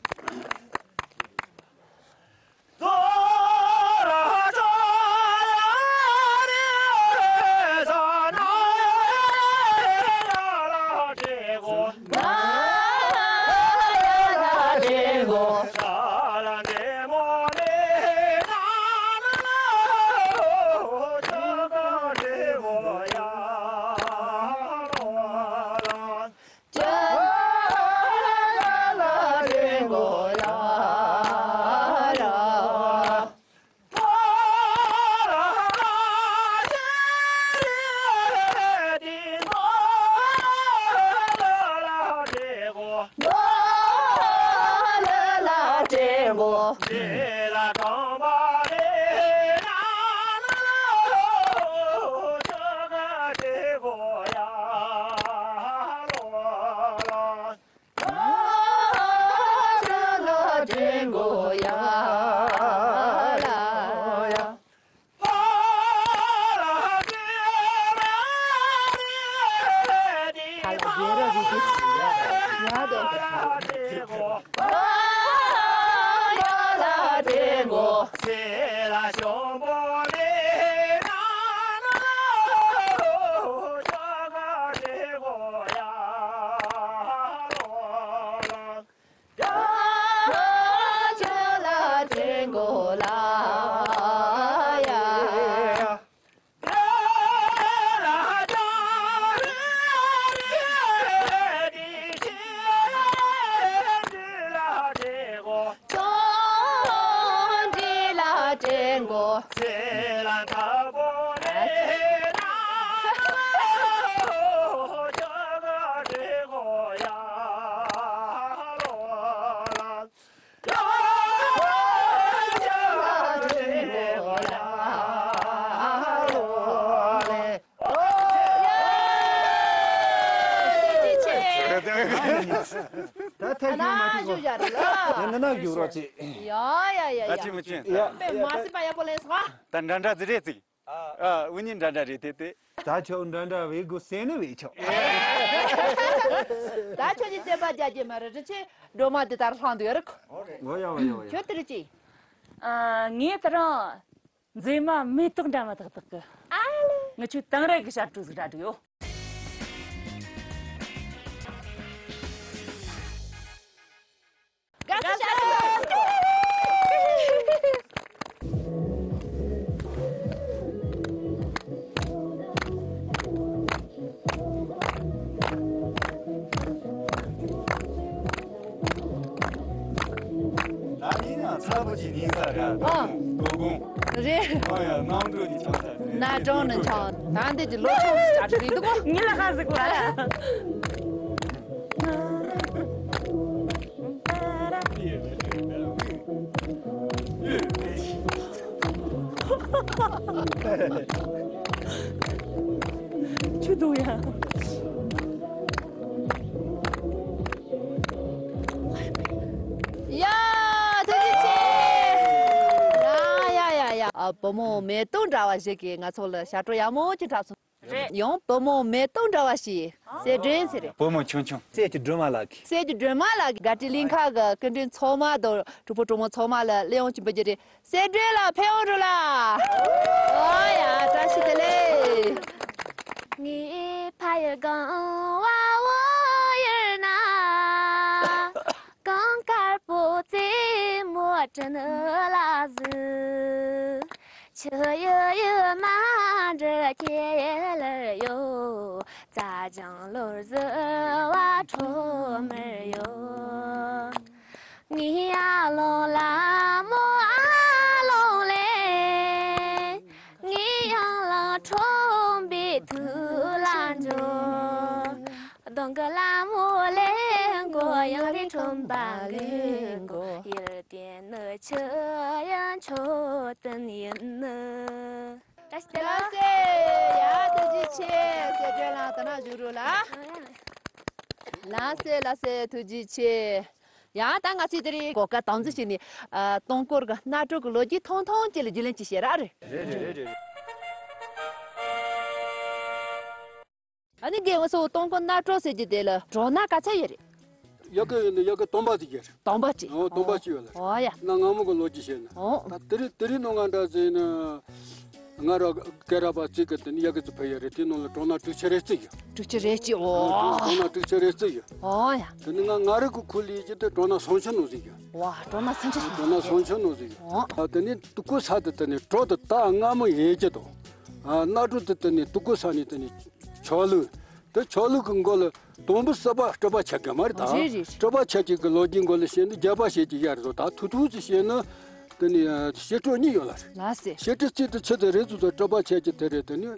ད་ཐད་ཀྱི་མ་ཐུག་གོ། ཡ་ན་ན་རྒྱུག་རོགས་བྱེད། ཡ་ཡ་ཡ་ད་ཡ། ཅི་མི་ཅན། ཡ། པེ་མ་སི་པ་ཡ་པོ་ལེན་སོང་ཨ། ད་འདྲ་འདྲ་ཟི་རེད་ཅིག་ཨ། ཨ་འུ་གཉིས་འདྲ་འདྲ་རེད་དེ་དེ། ད་ཁྱོད་འདྲ་འདྲ་བའི་དགོས་སེམས་ནི་བའི་ཆོག་ད་ཁྱོད་ཀྱི་བརྩེ་བ་རྒྱ་རྒྱ་མ་རེད་རི་ཆེ་སྒྲོལ་མ་འདི་ལྟར་ལྷང་དུ་ཡོད་རིག་ཨོ་ཡ་ཨོ་ཡ་ཨོ་ཡ། ཁྱོད་དེ་རི་ཅི། ཨ་ངས་ད་རང་མཛེས་མ་མེ་ཏོག་འདྲ་མ་ཏག་ཏག་གི་ཨ་ལེ། ངི་ཆོས་དེང་རབས་ཀྱི་ཞབས་བྲོ་ཟིག་ར་འགྲོ་ཡོད། དགའ་བསུ་ཞབས་བྲོ། ད་ཡིན་ཡང་ཚ་པོ་ཅིག་ཡིན་ས་རེད། ཨ། དོ་དགོང་། རེད། ཨ་ཡ་གནམ་གྲུ་ནས་ཆགས་ས་རེད། གནམ་གྲུ་ནས་ཆགས། ད་འདི་གི་ལོ་ཆུང་ཞིག་ཆགས་འགྲིག་འདུག་གོ། ངི་ལ་ཁ་ཟིག་གོ། ཆུ་འདུག་ཡ། ཡ། ཐུགས་རྗེ་ཆེ། ཡ་ཡ་ཡ་ཡ། ཨ་བུ་མོ་མེ་ཏོག་འདྲ་བ་ཞིག་གིས་ང་ཚོ་ལ་ཞབས་བྲོ་ཡག་མོ་ཅིག་འཁྲབ་སོང་། རེད། ཡང་བུ་མོ་མེ་ཏོག་འདྲ་བ་ཞིག་གསལ་སྒྲོན་ཟེར་རེད། བུ་མོ་ཆུང་ཆུང་། སྲས་ཀྱི་སྒྲོལ་མ་ལགས་ཀྱིས། སྲས་ཀྱི་སྒྲོལ་མ་ལགས་ཀྱིས་དགའ་སྤྲོའི་གླིང་ཁ་གི་སྐུ་མགྲོན་ཚང་མ་དང་གྲོགས་པོ་གྲོགས་མོ་ཚང་མ་ལ་གླེང་བྱིན་པ་རྒྱུ་རེད། སྲས་སྒྲོལ་ལགས་ཕེབས་འོང་འགྲོ་ལ། ཨོ་ཡ་བཀྲ་ཤིས་བདེ་ལེགས། ངའི་ཕ་ཡུལ་གངས་བ་འོག་ཡུལ་ན། གངས་དཀར་པོ་རྩེ་མོ་དྲིན་ལ་གཟིགས། ཆུ་ཡི་ཡུལ་མ་འདྲི། ཁྱེད་ལ་ཡོད། རྩྭ་ལྗང་ལོར་བཟི་བ་ཁྲོ་མར་ཡོད། ངའི་ཡར་ལོང་ལ་མོ་ཨ་ལོང་ལེ། ངའི་ཡང་ལ་ཁྲོམ་པའི་ཐུགས་ལ་འཇོག་གདོང་གི་ལ་མོ་ལེན་གོ། ཡང་རི་ཁྲོམ་པ་ལེན་གོ། ཡར་བསྟན་ནི་ཆུ་ཡང་མཆོད་རྟེན་ཡིན་ནི། བཀྲ་ཤིས་བདེ་ལེགས། ལགས་སེ། ཡ་ཐུགས་རྗེ་ཆེ། སེ་ཏྲེ་ལགས་ད་ན་བཞུགས་རོགས་ལ། ལགས་སེ་ལགས་སེ། ཐུགས་རྗེ་ཆེ། ཡ་ད་ང་ཚོས་དེ་རིང་གོ་སྐབས་དམ་འཛིན་བྱས་ནས་ཨ། སྟོང་སྐོར་གྱི་སྣ་དྲོ་གི་ལོ་རྒྱུས་ཐུང་ཐུང་ཅིག་ལ་རྒྱུས་ལོན་ཅིག་བྱེད་ར་རེད། རེད་རེད་རེད་རེད། ཨ་ནི་རྒན་ང་ཚོ་སྟོང་སྐོར་སྣ་དྲོ་ཟེར་གྱི་དེ་ལ་གྲོ་སྣ་ག་ཚད་ཡོད་རེད། ཡ་གི་ཡོད་ན་ཡ་གི་སྟོང་པ་ཟིག་ཡོད་རེད། སྟོང་པ་ཅིག་ཨོ་སྟོང་པ་ཅིག་ཡོད་ལ། ཨོ་ཡ། ན་སྔ་མོ་གི་ལོ་རྒྱུས་བཤད་ན། ཨོ། ད་དེ་རིང་དེ་རིང་ནང་ང་འདྲ་ཟེར་ན། ང་ར་སྐད་ར་པ་གཅིག་གི་དེ་ནི་ཡ་གི་ཙི་ཕ་ཡ་རེད། དེ་ནང་ལ་གྲོ་སྣ་དྲུག་ཅུ་རེ་གཅིག་ཡོད། དྲུག་ཅུ་རེ་གཅིག་ཨོ། གྲོ་སྣ་དྲུག་ཅུ་རེ་གཅིག་ཡོད། ཨོ་ཡ། དེ་ནི་ང་ང་རི་གི་ཁུ་ལི་ཅི་དེ་གྲོ་སྣ་སུམ་ཅུ་ནང་ཟིག་ཡོད། ཝ་གྲོ་སྣ་སུམ་ཅུ་ཞིག་གྲོ་སྣ་སུམ་ཅུ་ནང་ཟིག་ཡོད། ཨོ། ད་དེ་ནི་དུ་ཀུ་ས་དེ་དེ་ནི་གྲོ་དེ་ད་སྔ་མོ་ཡས་ཀྱི་དང་། ཨ་སྣ་དྲོ་དེ་དེ་ནི་དུ་ཀུ་ས་ནི་དེ་ནི་ཆོ་ལུགས། དེ་ཆོ་ལུགས་ཀྱི་མགོ་ལ་དུམ་བུ་སྲིད་པ་སྤྲུལ་པ་ཆ་གི་མ་རེད་ད། རེད་རེད་རེད། སྤྲུལ་པ་ཆ་གི་གི་ལོ་རྒྱུས་མགོ་ལ་བཤད་ན་རྒྱལ་པོ་ཞེས་ཀྱི་ཡ་རེད་ད། ཐུག་ཐུག་ཙི་བཤད་ན་དེ་ནི་བཤད་སྤྲོ་གཉིས་ཡོད་ལ་རེད། ལགས་སེ། བཤད་སྤྲོ་གཅིག་དེ་ཆི་དེ་རེད་ཙུ་ཙུ་སྤྲུལ་པ་ཆ་གི་དེ་རེད། དེ་ནི་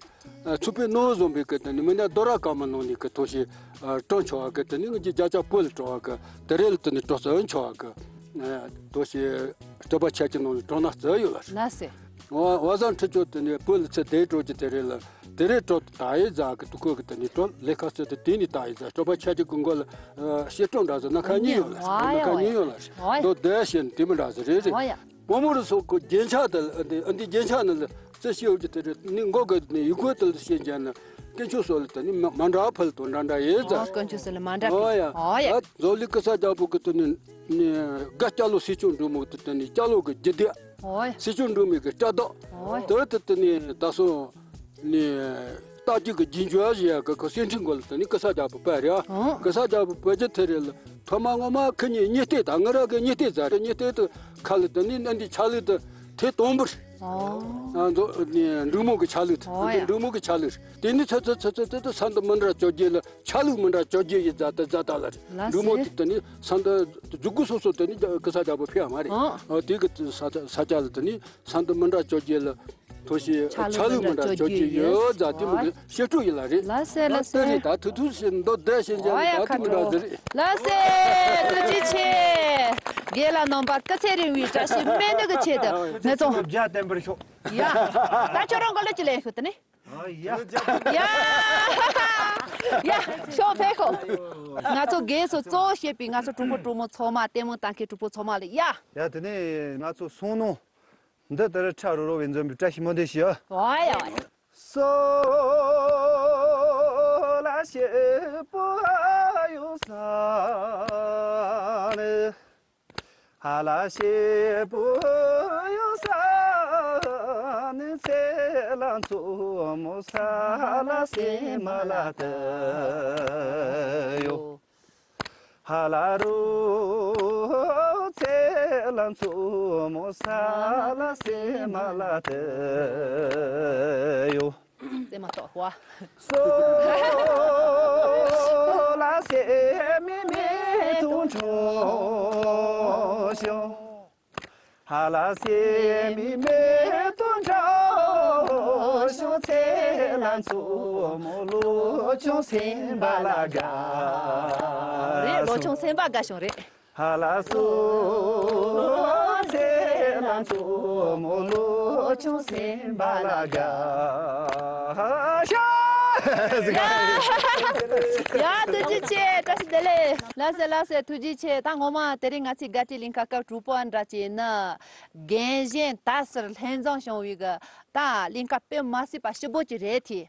ཚུགས་པའི་ནོར་བཟུང་བའི་གི་དེ་ནི་མི་ནག་རྡོ་ར་དཀར་མོ་ནང་ནས་གི་ཐོ་ཞིག་སྤྲོ་ཆོག་གི། དེ་ནི་ངི་རྒྱ་ཅག་བོད་ལ་སྤྲོ་བ་གི་དེ་རེད་ལ། དེ་ནི་སྤྲོ་ས་ཆོག་གི་ཐོ་ཞིག་སྤྲུལ་པ་ཆ་གི་ནང་ནས་གྲོ་སྣ་བརྩི་ཡོད་ལ་རེད། ལགས་སེ། ཝ་ཝ་ཟང་ཁྲི་ཆོ་དེ་ནས་བོད་ལ་ཚེ་འདས་འགྲོ་གི་དེ་རེད་ལ། དེ་རེད་གྲོ་ད་ཡི་ཟ་གི་དུ་ཁོ་གི་དེ་ནས་གྲོ་ལས་ཁ་སེ་དེ་དེ་ནས་ད་ཡི་ཟ་སྤྲུལ་པ་ཆ་གི་གི་མགོ་ལ་བཤད་སྤྲོ་འདྲ་ཟེར་སྣ་ཁ་གཉིས་ཡོད་ལ་རེད། སྣ་ཁ་གཉིས་ཡོད་ལ་རེད། དོ་དེ་བཤད་དེ་མི་འདྲ་ཟེར་རེད་རེད། བོ་མོ་རུ་སོགས་ཀྱི་རྒྱན་ཆ་དེ་འདི་འདི་རྒྱན་ཆ་ནི་ལ་རྩི་ཤེས་ཀྱི་དེ་རེད། ནི་མགོ་གི་ནི་ཡུ་གུ་དེ་ལ་བཤད་རྒྱན་ནི་དཀོན་མཆོག་སོགས་ལ་དེ་ནི་མ་འདྲ་ཕུལ་དང་འདྲ་འདྲ་ཡིན་ཟེར། དཀོན་མཆོག་སོགས་ལ་མ་འདྲ་ཕུལ། ཨོ་ཡ། འཛོ་ལི་གི་ས་རྒྱལ་པོ་གི་དེ་ནི་ནི་དགའ་སྐྱ་ལོ་སྲིད་སྐྱོང་འབྲུག་མོ་གི་དེ་ནི་སྐྱ་ལོ་གི་རྒྱུ་སྡེ། ཨོ་ཡ། སྲིད་སྐྱོང་འབྲུག་མོ་གི་སྐྲ་མདོག་ཨོ་ཡ། དེ་དེ་དེ་ནི་ད་སོ་ནི་རྟ་རྒྱུག་གི་རྒྱུན་སྦྱོར་ཞེས་ཡ་གི་ཁོ་སེང་ཁྲི་མགོ་ལ་དེ་ནི་གི་ས་རྒྱལ་པོ་པ་རེད། ཨོ། གི་ས་རྒྱལ་པོ་པ་རྒྱུ་དེ་རེད་ལ། ཐོག་མ་ངོ་མ་ཁི་གཉིས་གཉིས་སྟེགས་དང་ང་ར་གི་གཉིས་སྟེགས་ཟ་རེད། གཉིས་སྟེགས་དུ་ཁ་ལ་དེ་ནི་ནི་འདི་ཆ་ལུགས་དེ་ཐེ་དང་པོར། ཨོ། ཨ་འཛོ་ནི་འབྲུག་མོ་གི་ཆ་ལུགས་དེ། ཨོ་ཡ། འདི་འབྲུག་མོ་གི་ཆ་ལུགས་དེ་ནི་ཚ་ཚ་ཚ་ཚ་དེ་དེ་ས་འདི་མི་འདྲ་བཅོ་རྒྱུ་ལ་ཆ་ལུགས་མི་འདྲ་བཅོ་རྒྱུ་ཡི་ཛ་ད་ཛ་ད་ལ་རེད། ལགས་འབྲུག་མོ་སེ། དེ་དེ་ནི་ས་འདི་འཛུགས་སྐུ་སོ་སོ་དེ་ནི་གི་ས་རྒྱལ་པོ་ཕེ་མ་རེད། ཨོ། ཨོ་དེ་གི་ས་ས་སྐྱ་ལ་དེ་ནི་ས་འདི་མི་འདྲ་བཅོ་རྒྱུ་ལ་ཐོ་ཞིག་ཆ་ལུགས་ཆ་ལུགས་མི་འདྲ་མི་འདྲ་བཅོ་བཅོ་རྒྱུ་རྒྱུ་ཡོད་ཡོད་ཛ་དེ་མི་ཨོ་གི་བཤད་སྤྲོ་ཡི་ལ་རེད། ལགས་སེ་ལགས་སེ། དེ་ནི་ད་ཐུག་ཐུག་ཞིག་མདོ་བསྡད་ཞིག་ཨོ་ཡ་ཀ་ད་དེ་མི་འདྲ་ཀྲོ། ཟེར་རེད། ལགས་སེ། ཐུགས་རྗེ་ཆེ། རྒན་ལགས་རྣམ་པ་སྐུ་ཚེ་རིང་བའི་བཀྲ་ཤིས་སྨོན་འདུན་གྱི་ཆེད་དུ་ངེད་ཚོ་རྒྱ་བསྟན་པར་ཤོག་ཡ། ད་ཁྱོད་རང་གི་ལོ་ཅི་ལེན་ཤོག་དེ་ནི། ཨ་ཡ། ཡ། ཡ། ཤོག་ཕེབས་ཤོག་ང་ཚོ་རྒན་ཚོ་གཙོ་བོ་བྱས་པའི་ང་ཚོ་གྲོགས་པོ་གྲོགས་མོ་ཚང་མ་ལྟད་མོ་ལྟ་མཁན་གྲོགས་པོ་ཚང་མ་ལ་ཡ། ཡ་དེ་ནས་ང་ཚོ་སོང་ནོ། འདི་ལྟར་ཁྲ་རོ་རོ་བའི་འཛོམས་པའི་བཀྲ་ཤིས་སྨོན་འདུན་ཞུ། ཨ་ཡ། སོ་ལ་ཤེ་པོ་ཨ་ཡོ་ས་ནི། ཧ་ལ་ཤེ་པོ་ཡོ་ས་ནི་ཚེ་ལ་མཚོ་མོ་ས་ལ་སེ་མ་ལ་ཏི་ཡོ། ཧ་ལ་རུ་ཚེ་ལ་མཚོ་མོ་ས་ལ་སེ་མ་ལ་ཏི་ཡོ། སེ་མ་ཏོ་བ། སོ་ལ་སེ་མི་མེ་ཏུ་འཕྲོ་ཤོ། ཧ་ལ་སེ་མི་མེ་ཏུ་འདྲ་ཤོ་ཚེ་ལ་མཚོ་མོ་ལོ་ཆུང་སེམས་པ་ལ་དགའ། རེད། ལོ་ཆུང་སེམས་པ་དགའ་ཤོ་རེད། ཧ་ལ་སོ་ཚེ་ལ་མཚོ་མོ་ལོ་ཆུང་སེམས་པ་ལ་དགའ་ཤོ། ཡ། ཐུགས་རྗེ་ཆེ། བཀྲ་ཤིས་བདེ་ལེགས། ལགས་སེ་ལགས་སེ། ཐུགས་རྗེ་ཆེ། ད་ངོ་མ་དེ་རིང་ང་ཚོའི་དགའ་སྤྲོའི་གླིང་ག་སྐབས་དྲུག་པ་འདྲ་བྱས་ན། རྒན་གཞོན་དག་སར་ལྷན་འཛོམས་བྱུང་བའི་གི་ད་གླིང་ག་དཔེ་མ་སྲིད་པ་སྐྱིད་པོ་ཅིག་རེད་དེ།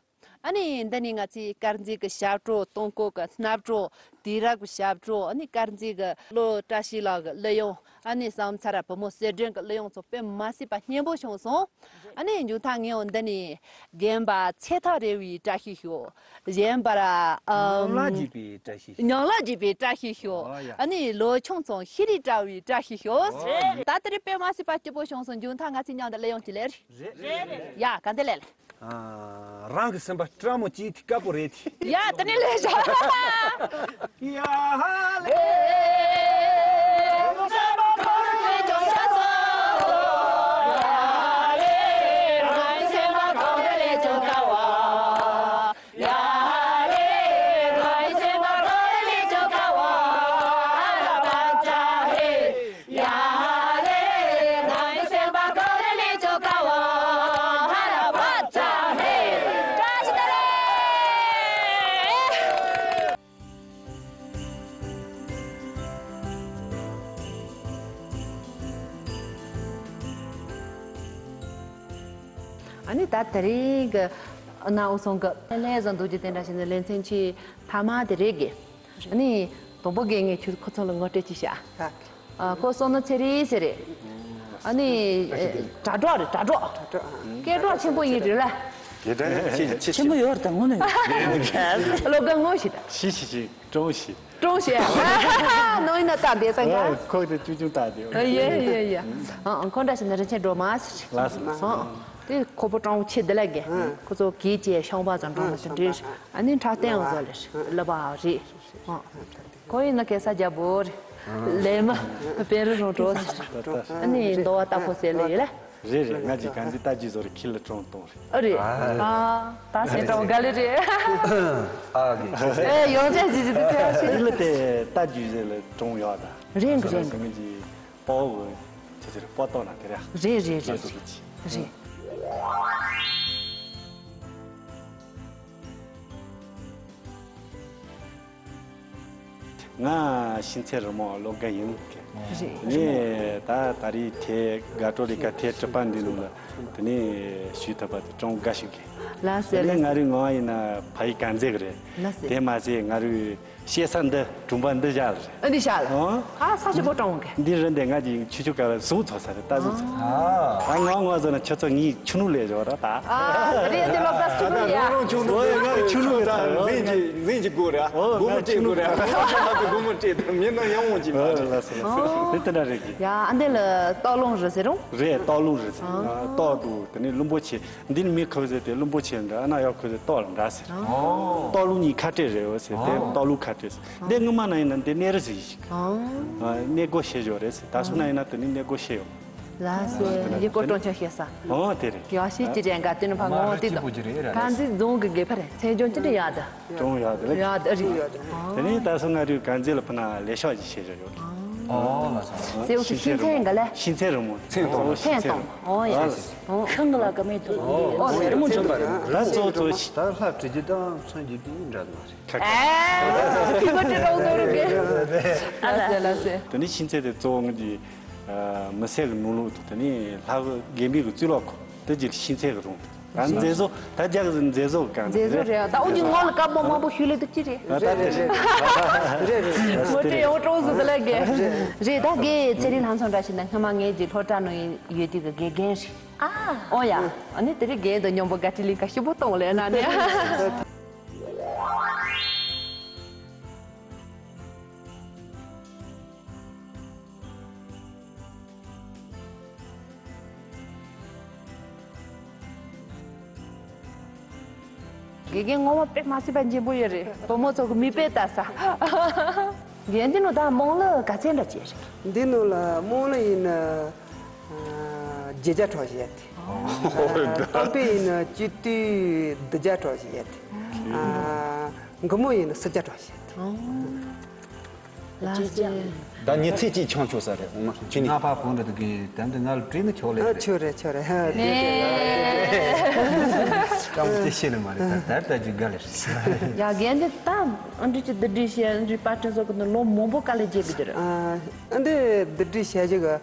ཨ་ནི་འདི་ནི་ང་ཚོའི་དཀར་མཛེས་ཀྱི་ཞབས་བྲོ། སྟོང་སྐོར་གྱི་སྣབས་བྲོ། དུས་རབས་ཀྱི་ཞབས་བྲོ། ཨ་ནི་དཀར་མཛེས་ཀྱི་བློ་བཀྲ་ཤིས་ལགས་ཀྱི་གླུ་དབྱངས། ཨ་ནི་བསམ་ཚར་བུ་མོ་གསལ་སྒྲོན་གྱི་གླུ་དབྱངས་སོགས་དཔེ་མ་སྲིད་པ་སྙན་པོ་བྱུང་སོང་། ཨ་ནི་མཇུག་མཐར་ངས་འོ་འདི་ནི་རྒན་པ་ཚེ་ཐར་རེ་བའི་བཀྲ་ཤིས་ཤོག་གཞན་པར་ཨམ། ཉམས་ལ་རྒྱས་པའི་བཀྲ་ཤིས་ཤོག་ཉམས་ལ་རྒྱས་པའི་བཀྲ་ཤིས་ཤོག་ཨོ་ཡ། ཨ་ནི་ལོ་ཆུང་ཚང་ཤེས་རིག་བཀྲ་བའི་བཀྲ་ཤིས་ཤོག་ཨོ་ཡ། ད་དེ་རིང་དཔེ་མ་སྲིད་པ་སྐྱིད་པོ་བྱུང་སོང་། མཇུག་མཐར་ང་ཚོའི་མཉམ་དུ་གླུ་དབྱངས་ཅིག་ལེན། རེད་རེད་རེད། ཡ་ག་འདི་ལེན་ལེན། ཨ། རང་གི་སེམས་པ་སྤྲང་མོ་བྱེད་དེ་དཀའ་པོ་རེད་དེ། ཡ། དེ་ནི་ལས་བྱ། ཡ་ཧ་ལེ། ཨ་ནི་ད་དེ་རིང་གི་ཨ་ན་འུ་ཚང་གི་ལས་བཟང་འདུག་ཅེས་དེ་འདྲ་བྱས་ནས་ལེ་ཚན་གྱི་མཐའ་མ་དེ་རེད་གི། ཨ་ནི་དང་པོ་གི་ངས་ཁྱོད་ཁོ་ཚོ་ལ་ངོ་སྤྲོད་ཅིག་བྱ། ཨ། ཁོ་བསོད་ནམས་ཚེ་རིང་ཟེར་རེད། ཨ་ནི་དྲ་གྲོགས་རེད། དྲ་གྲོགས། དྲ་གྲོགས། སྐད་གྲགས་ཆེན་པོ་ཡིན་རེད་ལ། དེ་འདྲ་ཆེ་ཆེ་ཆེན་པོ་ཡོད་རེད་ད་ངོ་ནས། བློ་དགའ་ངོ་ཤེས་ད། ཤི་ཤི་ཤི། ཀྲོང་ཤི། ཀྲོང་ཤི། ནང་ཡིན་ན་ད་བསྡད་ས་ཡ། ཁོག་དེ་ཅུང་ཅུང་ད་དེ། ཡེ་ཡེ་ཡེ། ཨ། ཁོ་འདྲ་ཞིག་ན་རིན་ཆེན་སྒྲོལ་མ་ཟེར། ལགས་སོ། ཨ། དེ་ཁོ་བོ་ཀྲོང་ཆེ་དེ་ལ་གི། ཁོ་ཚོ་གིས་ཅེ་ཤོང་པ་ཙམ་ཀྲོང་ལ་ཞིག་འདྲེས། ཨ་ནི་འཁྲབ་སྟོན་འོ་ཟོ་ལེ་ལ་བ་རེད། ཨ། ཁོ་ཡིན་ན་གེ་ས་རྒྱལ་པོ་རེད། ལས་མ་པེ་རི་རོང་འགྲོ་ཟེར། ཨ་ནི་འདོ་བ་ལྟ་ཕོ་ཟེར་ལ་ཡོད་ལ། རེད་རེད། ང་གི་གང་འདི་ལྟ་རྒྱུ་ཟོ་རེ་ཁྱི་ལ་ཀྲོང་གཏོང་རེད། ཨ་རེད། ཨ། ད་སེ་ཀྲོང་ག་ལེ་རེད། ཨ་གི། ཨེ་ཡོང་ཆ་ཇི་ཇི་དེ་ཚེ་ཤི། ཁྱི་ལ་དེ་ལྟ་རྒྱུ་ཟེ་ལ་ཀྲོང་ཡོད་ད། རེད་གི་རེད་གི། ང་གི་པའོ་གི་ཆི་ཟེར་པོ་ཏོ་ན་དེ་རེད། རེད་རེད་རེད། ལ་ཟོ་རེད། རེད། ང་ཤིན་ཚེ་རི་མོ་སློབ་དགའ་ཡིན། རེད། དེ་ནས་ད་ད་རེས་དེ་དགའ་སྤྲོ་ལས་ཀ་དེ་གྲུབ་པ་འདི་ནང་ལ་དེ་ནས་ཞུས་ཐུབ་པ་དེ་ཀྲོང་དགའ་ཞིག་གི། ལགས་སེ། དེ་ནས་ང་རུ་ངོ་ཡིན་ན་ཕ་ཡི་གང་མཛད་གི་རེད། ལགས་སེ། དེ་མ་ཟད་ང་རུ་བཤད་ས་འདི་གྲོང་པ་འདི་བཞག་ལ་རེད། ཨ་འདི་བཞག་ལ། ཨོ། ཨ་ས་ཆུ་པོ་ཀྲོང་གི། འདི་རེད་འདི་ང་གི་ཆུ་ཆུ་ག་ལ་ཟུག་ཚོ་ས་རེད། ད་ཟུག་ཚོ་ས། ཨ་ང་ངོ་ཟོ་ན་ཁྱོད་ཚོ་ངའི་ཆུ་ནུ་ལས་བཞོ་ར་ད། ཨ་རེད་འདི་ལོ་ད་ཆུ་ནུ་ཡ། ཨོ་ང་གི་ཆུ་ནུ་ལས་ཚ་རེད། འཛིན་གྱི་འཛིན་གྱི་དགོས་ར། ཨོ་སྒོ་མོ་ང་ཆུ་ནུ་སྤྲད་དང་། སྒོ་མོ་སྤྲད་དང་མི་ནང་ཡང་འོང་གྱི་མ་རེད། ལགས་སོ་ལགས་སོ། འདི་ལྟ་འདྲ་རེད་གི། ཡ་ཨ་འདི་ལ་ཏོག་ལུང་རེད་ཟེར་རུང་། རེད། ཏོག་ལུང་རེད་ཟེར། ཏོག་འདུག་དེ་ནས་ལུང་པོ་ཆེ། འདི་ནི་མི་ཁ་བ་ཟེར་ཏེ་ལུང་པོ་ཆེ་འདྲ། ཨ་ན་ཡོག་ཁ་བ་ཟེར་ཏོག་ལ་འདྲ་ཟེར། ཏོག་ལུང་གཉིས་ཁ་བྲལ་རེད་འོ་ཟེར་ཏེ་ཏོག་ལུང་ཁ་བྲལ་ཟེར། འདི་སྔོན་མ་ན་ཡིན་ན་འདི་གནས་རི་ཟེར་ཞིག་ཨ། གནས་སྒོ་ཤེས་ཞོར་རེད་ཟེར། ད་སོ་ན་ཡིན་ན་དེ་ནི་གནས་སྒོ་ཤེས་ཡོང་། ལགས་སེ། ཡི་གོ་ཀྲོང་ཆ་ཤེས་ས། ཨོ་དེ་རེད། ཡོ་ཤི་ཅི་རེད་འགའ་དེ་ནི་ཕ་ངོ་དེ་དང་། གངས་འཛིན་རྫོང་གི་དགེ་ཕ་རེད། མཚན་ལྗོངས་ཅི་འདྲ་ཡག་ད། ཀྲོང་ཡག་དེ་རེད། ཡག་དེ་རེད། དེ་ནི་ད་སོ་ང་རུ་གངས་འཛིན་ལ་ཕུ་ན་ལས་ཤོག་ཅིག་ཤེས་ཞོར་ཡོད། ཨོ་ལགས་སོ། སེའུ་སི་ཤིན་ཚན་འགའ་ལས། ཤིན་ཚན་རི་མོ། ཚན་ཏོང་། ཚན་ཏོང་། ཨོ་ཡ། ཤིང་ལ་ཀ་མེད་དུ། ཨོ་ཟེར་མོ་ཆུང་བ་རེད། ད་གཙོ་གཙོ་ཤི། ད་ལྷ་བྲིས་རྒྱུ་དང་མཚོན་རྒྱུ་དེ་འདྲ་མ་རེད། ཁ་ཁ། ཨ་ཁི་གོ་ཏི་རོང་ཟོ་རུ་གེ། ཨ་ལ་ལ་སེ། དེ་ནི་ཤིན་ཚན་དེ་གཙོ་བོ་ངོས་ཀྱི་མི་སེར་གི་ནོར་ལུག་དེ་ནི་ལྷ་གི་དགེ་འདུན་གི་གཙུག་ལག་ཁང་དེ་ཀྱི་ཤིན་ཚན་གི་རུང་། ད་མཛེས་བཟོ། ད་རྒྱ་གི་མཛེས་བཟོ་གི་གང་མཛེས་བཟོ་རེད། ད་འུ་ཅི་ངོ་ལ་དཀར་པོ་དམར་པོ་ཞུ་ལེ་འདུག་ཅི་རེད། ད་དེ་རེད། རེད་རེད། མོ་ཏྲེ་ཡོང་ཀྲོང་ཟུ་དེ་ལ་གེ། རེད། ད་གེ་ཚེ་རིང་ལྷ་མཚོ་འདྲ་ཞིག་ན་སྔ་མ་ངེད་ཀྱི་སློབ་གྲྭ་ནང་ཡོད་དུས་གི་དགེ་རྒན་རེད། ཨ། ཨོ་ཡ། ཨ་ནི་དེ་རིང་རྒན་དང་མཉམ་པོ་དགའ་སྤྲོ་ལས་ཀ་ཞིབ་པོ་གཏོང་ལེ་ན་ནི། དགེ་རྒན་ངོ་མ་དཔེ་མ་སྲིད་པ་འཇིམ་པོ་ཡོད་རེད། བུ་མོ་ཚོ་གི་མིག་དཔེ་ལྟ་ས། རྒན་འདི་ནོ་ད་རྨོངས་ལ་ག་ཚད་འདྲ་བྱས་རེད། འདི་ནོ་ལ་རྨོངས་ལ་ཡིན་ན། ཨ། བརྒྱད་བརྒྱ་གྲངས་ཤིག་ཡོད་དེ། ཨ། སྟོང་པའི་ཡིན་ན་སྤྱི་འཐུས་བདུན་བརྒྱ་གྲངས་ཤིག་ཡོད་དེ། ཨ། མགུར་མོ་ཡིན་ན་སུམ་བརྒྱ་གྲངས་ཤིག་ཡོད་དེ། ཨ། ལགས་སེ། ད་ཉི་ཚེ་གཅིག་ཆང་ཆོག་ས་རེད། འོ་མ་ཁྱོད་ནི། ང་ཕ་བོང་འདྲ་དུ་གི་དམ་དུ་ང་ལ་བྲིས་ན་ཆོག་ལེ། ཨ། ཆོག་རེད་ཆོག་རེད། ཧ། དེ་དེ་ཀམ་དེ་ཤེས་ལེ་མ་རེད། ད་ད་ད་ཅིག་དགའ་ལེ་རེད། ཡ་རྒན་འདི་ད་ཨ་འདྲི་ཅི་བསྡུ་སྒྲིག་བྱས། ཨ་འདྲི་པར་སྐྲུན་བཟོ་གི་ནི་ལོ་མང་པོ་དཀའ་ལས་བརྒྱབ་པ་དེ་རེད། ཨ། ཨ་འདི་བསྡུ་སྒྲིག་བྱས་ཅིག་ཨ།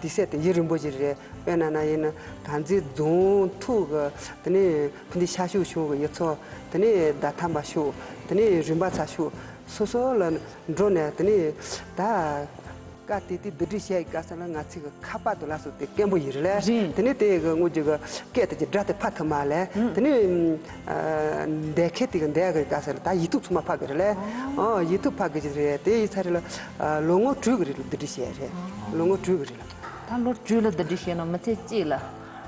དུས་ཚོད་དེ་ཡུན་རིང་པོ་ཞིག་རེད། དཔེར་ན་ན་ཡིན་ན་གངས་འཛིན་རྫོང་ཐུག་གི། དེ་ནས་ཕུ་ནི་ཤ་ཤུག་ཤུག་གི་ཡི་ཚོ། དེ་ནས་ཟླ་ཐམ་པ་ཤུག་དེ་ནས་རིམ་པ་ཚ་ཤུག་སོ་སོ་ལ་འགྲོ་ནས། དེ་ནས་ད་བཀའ་དེ་དེ་བསྡུ་སྒྲིག་བྱས་ཡི་ག་ས་ལ་ང་ཚོ་གི་ཁ་པར་དུ་ལ་སོགས་དེ་སྐད་འབོད་ཡིན་རེད་ལེ། རེད། དེ་ནས་དེ་གི་དངོས་ཀྱི་གི་སྐད་དེ་གི་སྒྲ་དེ་ཕ་ཐུབ་མ་ལེ། ཨང་། དེ་ནས་ཨ། འདས་ཁེ་དེ་གི་འདས་གི་ག་ས་ལ་ད་ཡིག་ཐོག་ཚང་མ་ཕ་གི་རེད་ལེ། ཨང་། ཨོ་ཡིག་ཐོག་ཕ་གི་རེད། དེ་ཡི་ཚ་རེད་ལ། ཨ། ལོ་ངོ་དྲུག་གི་རེད་ལ་བསྡུ་སྒྲིག་བྱས་རེད། ཨང་། ལོ་ངོ་དྲུག་གི་རེད་ལ། ད་ལོ་དྲུག་ལ་བསྡུ་སྒྲིག་བྱས་ན་མི་ཚེ་གཅིག་ལ།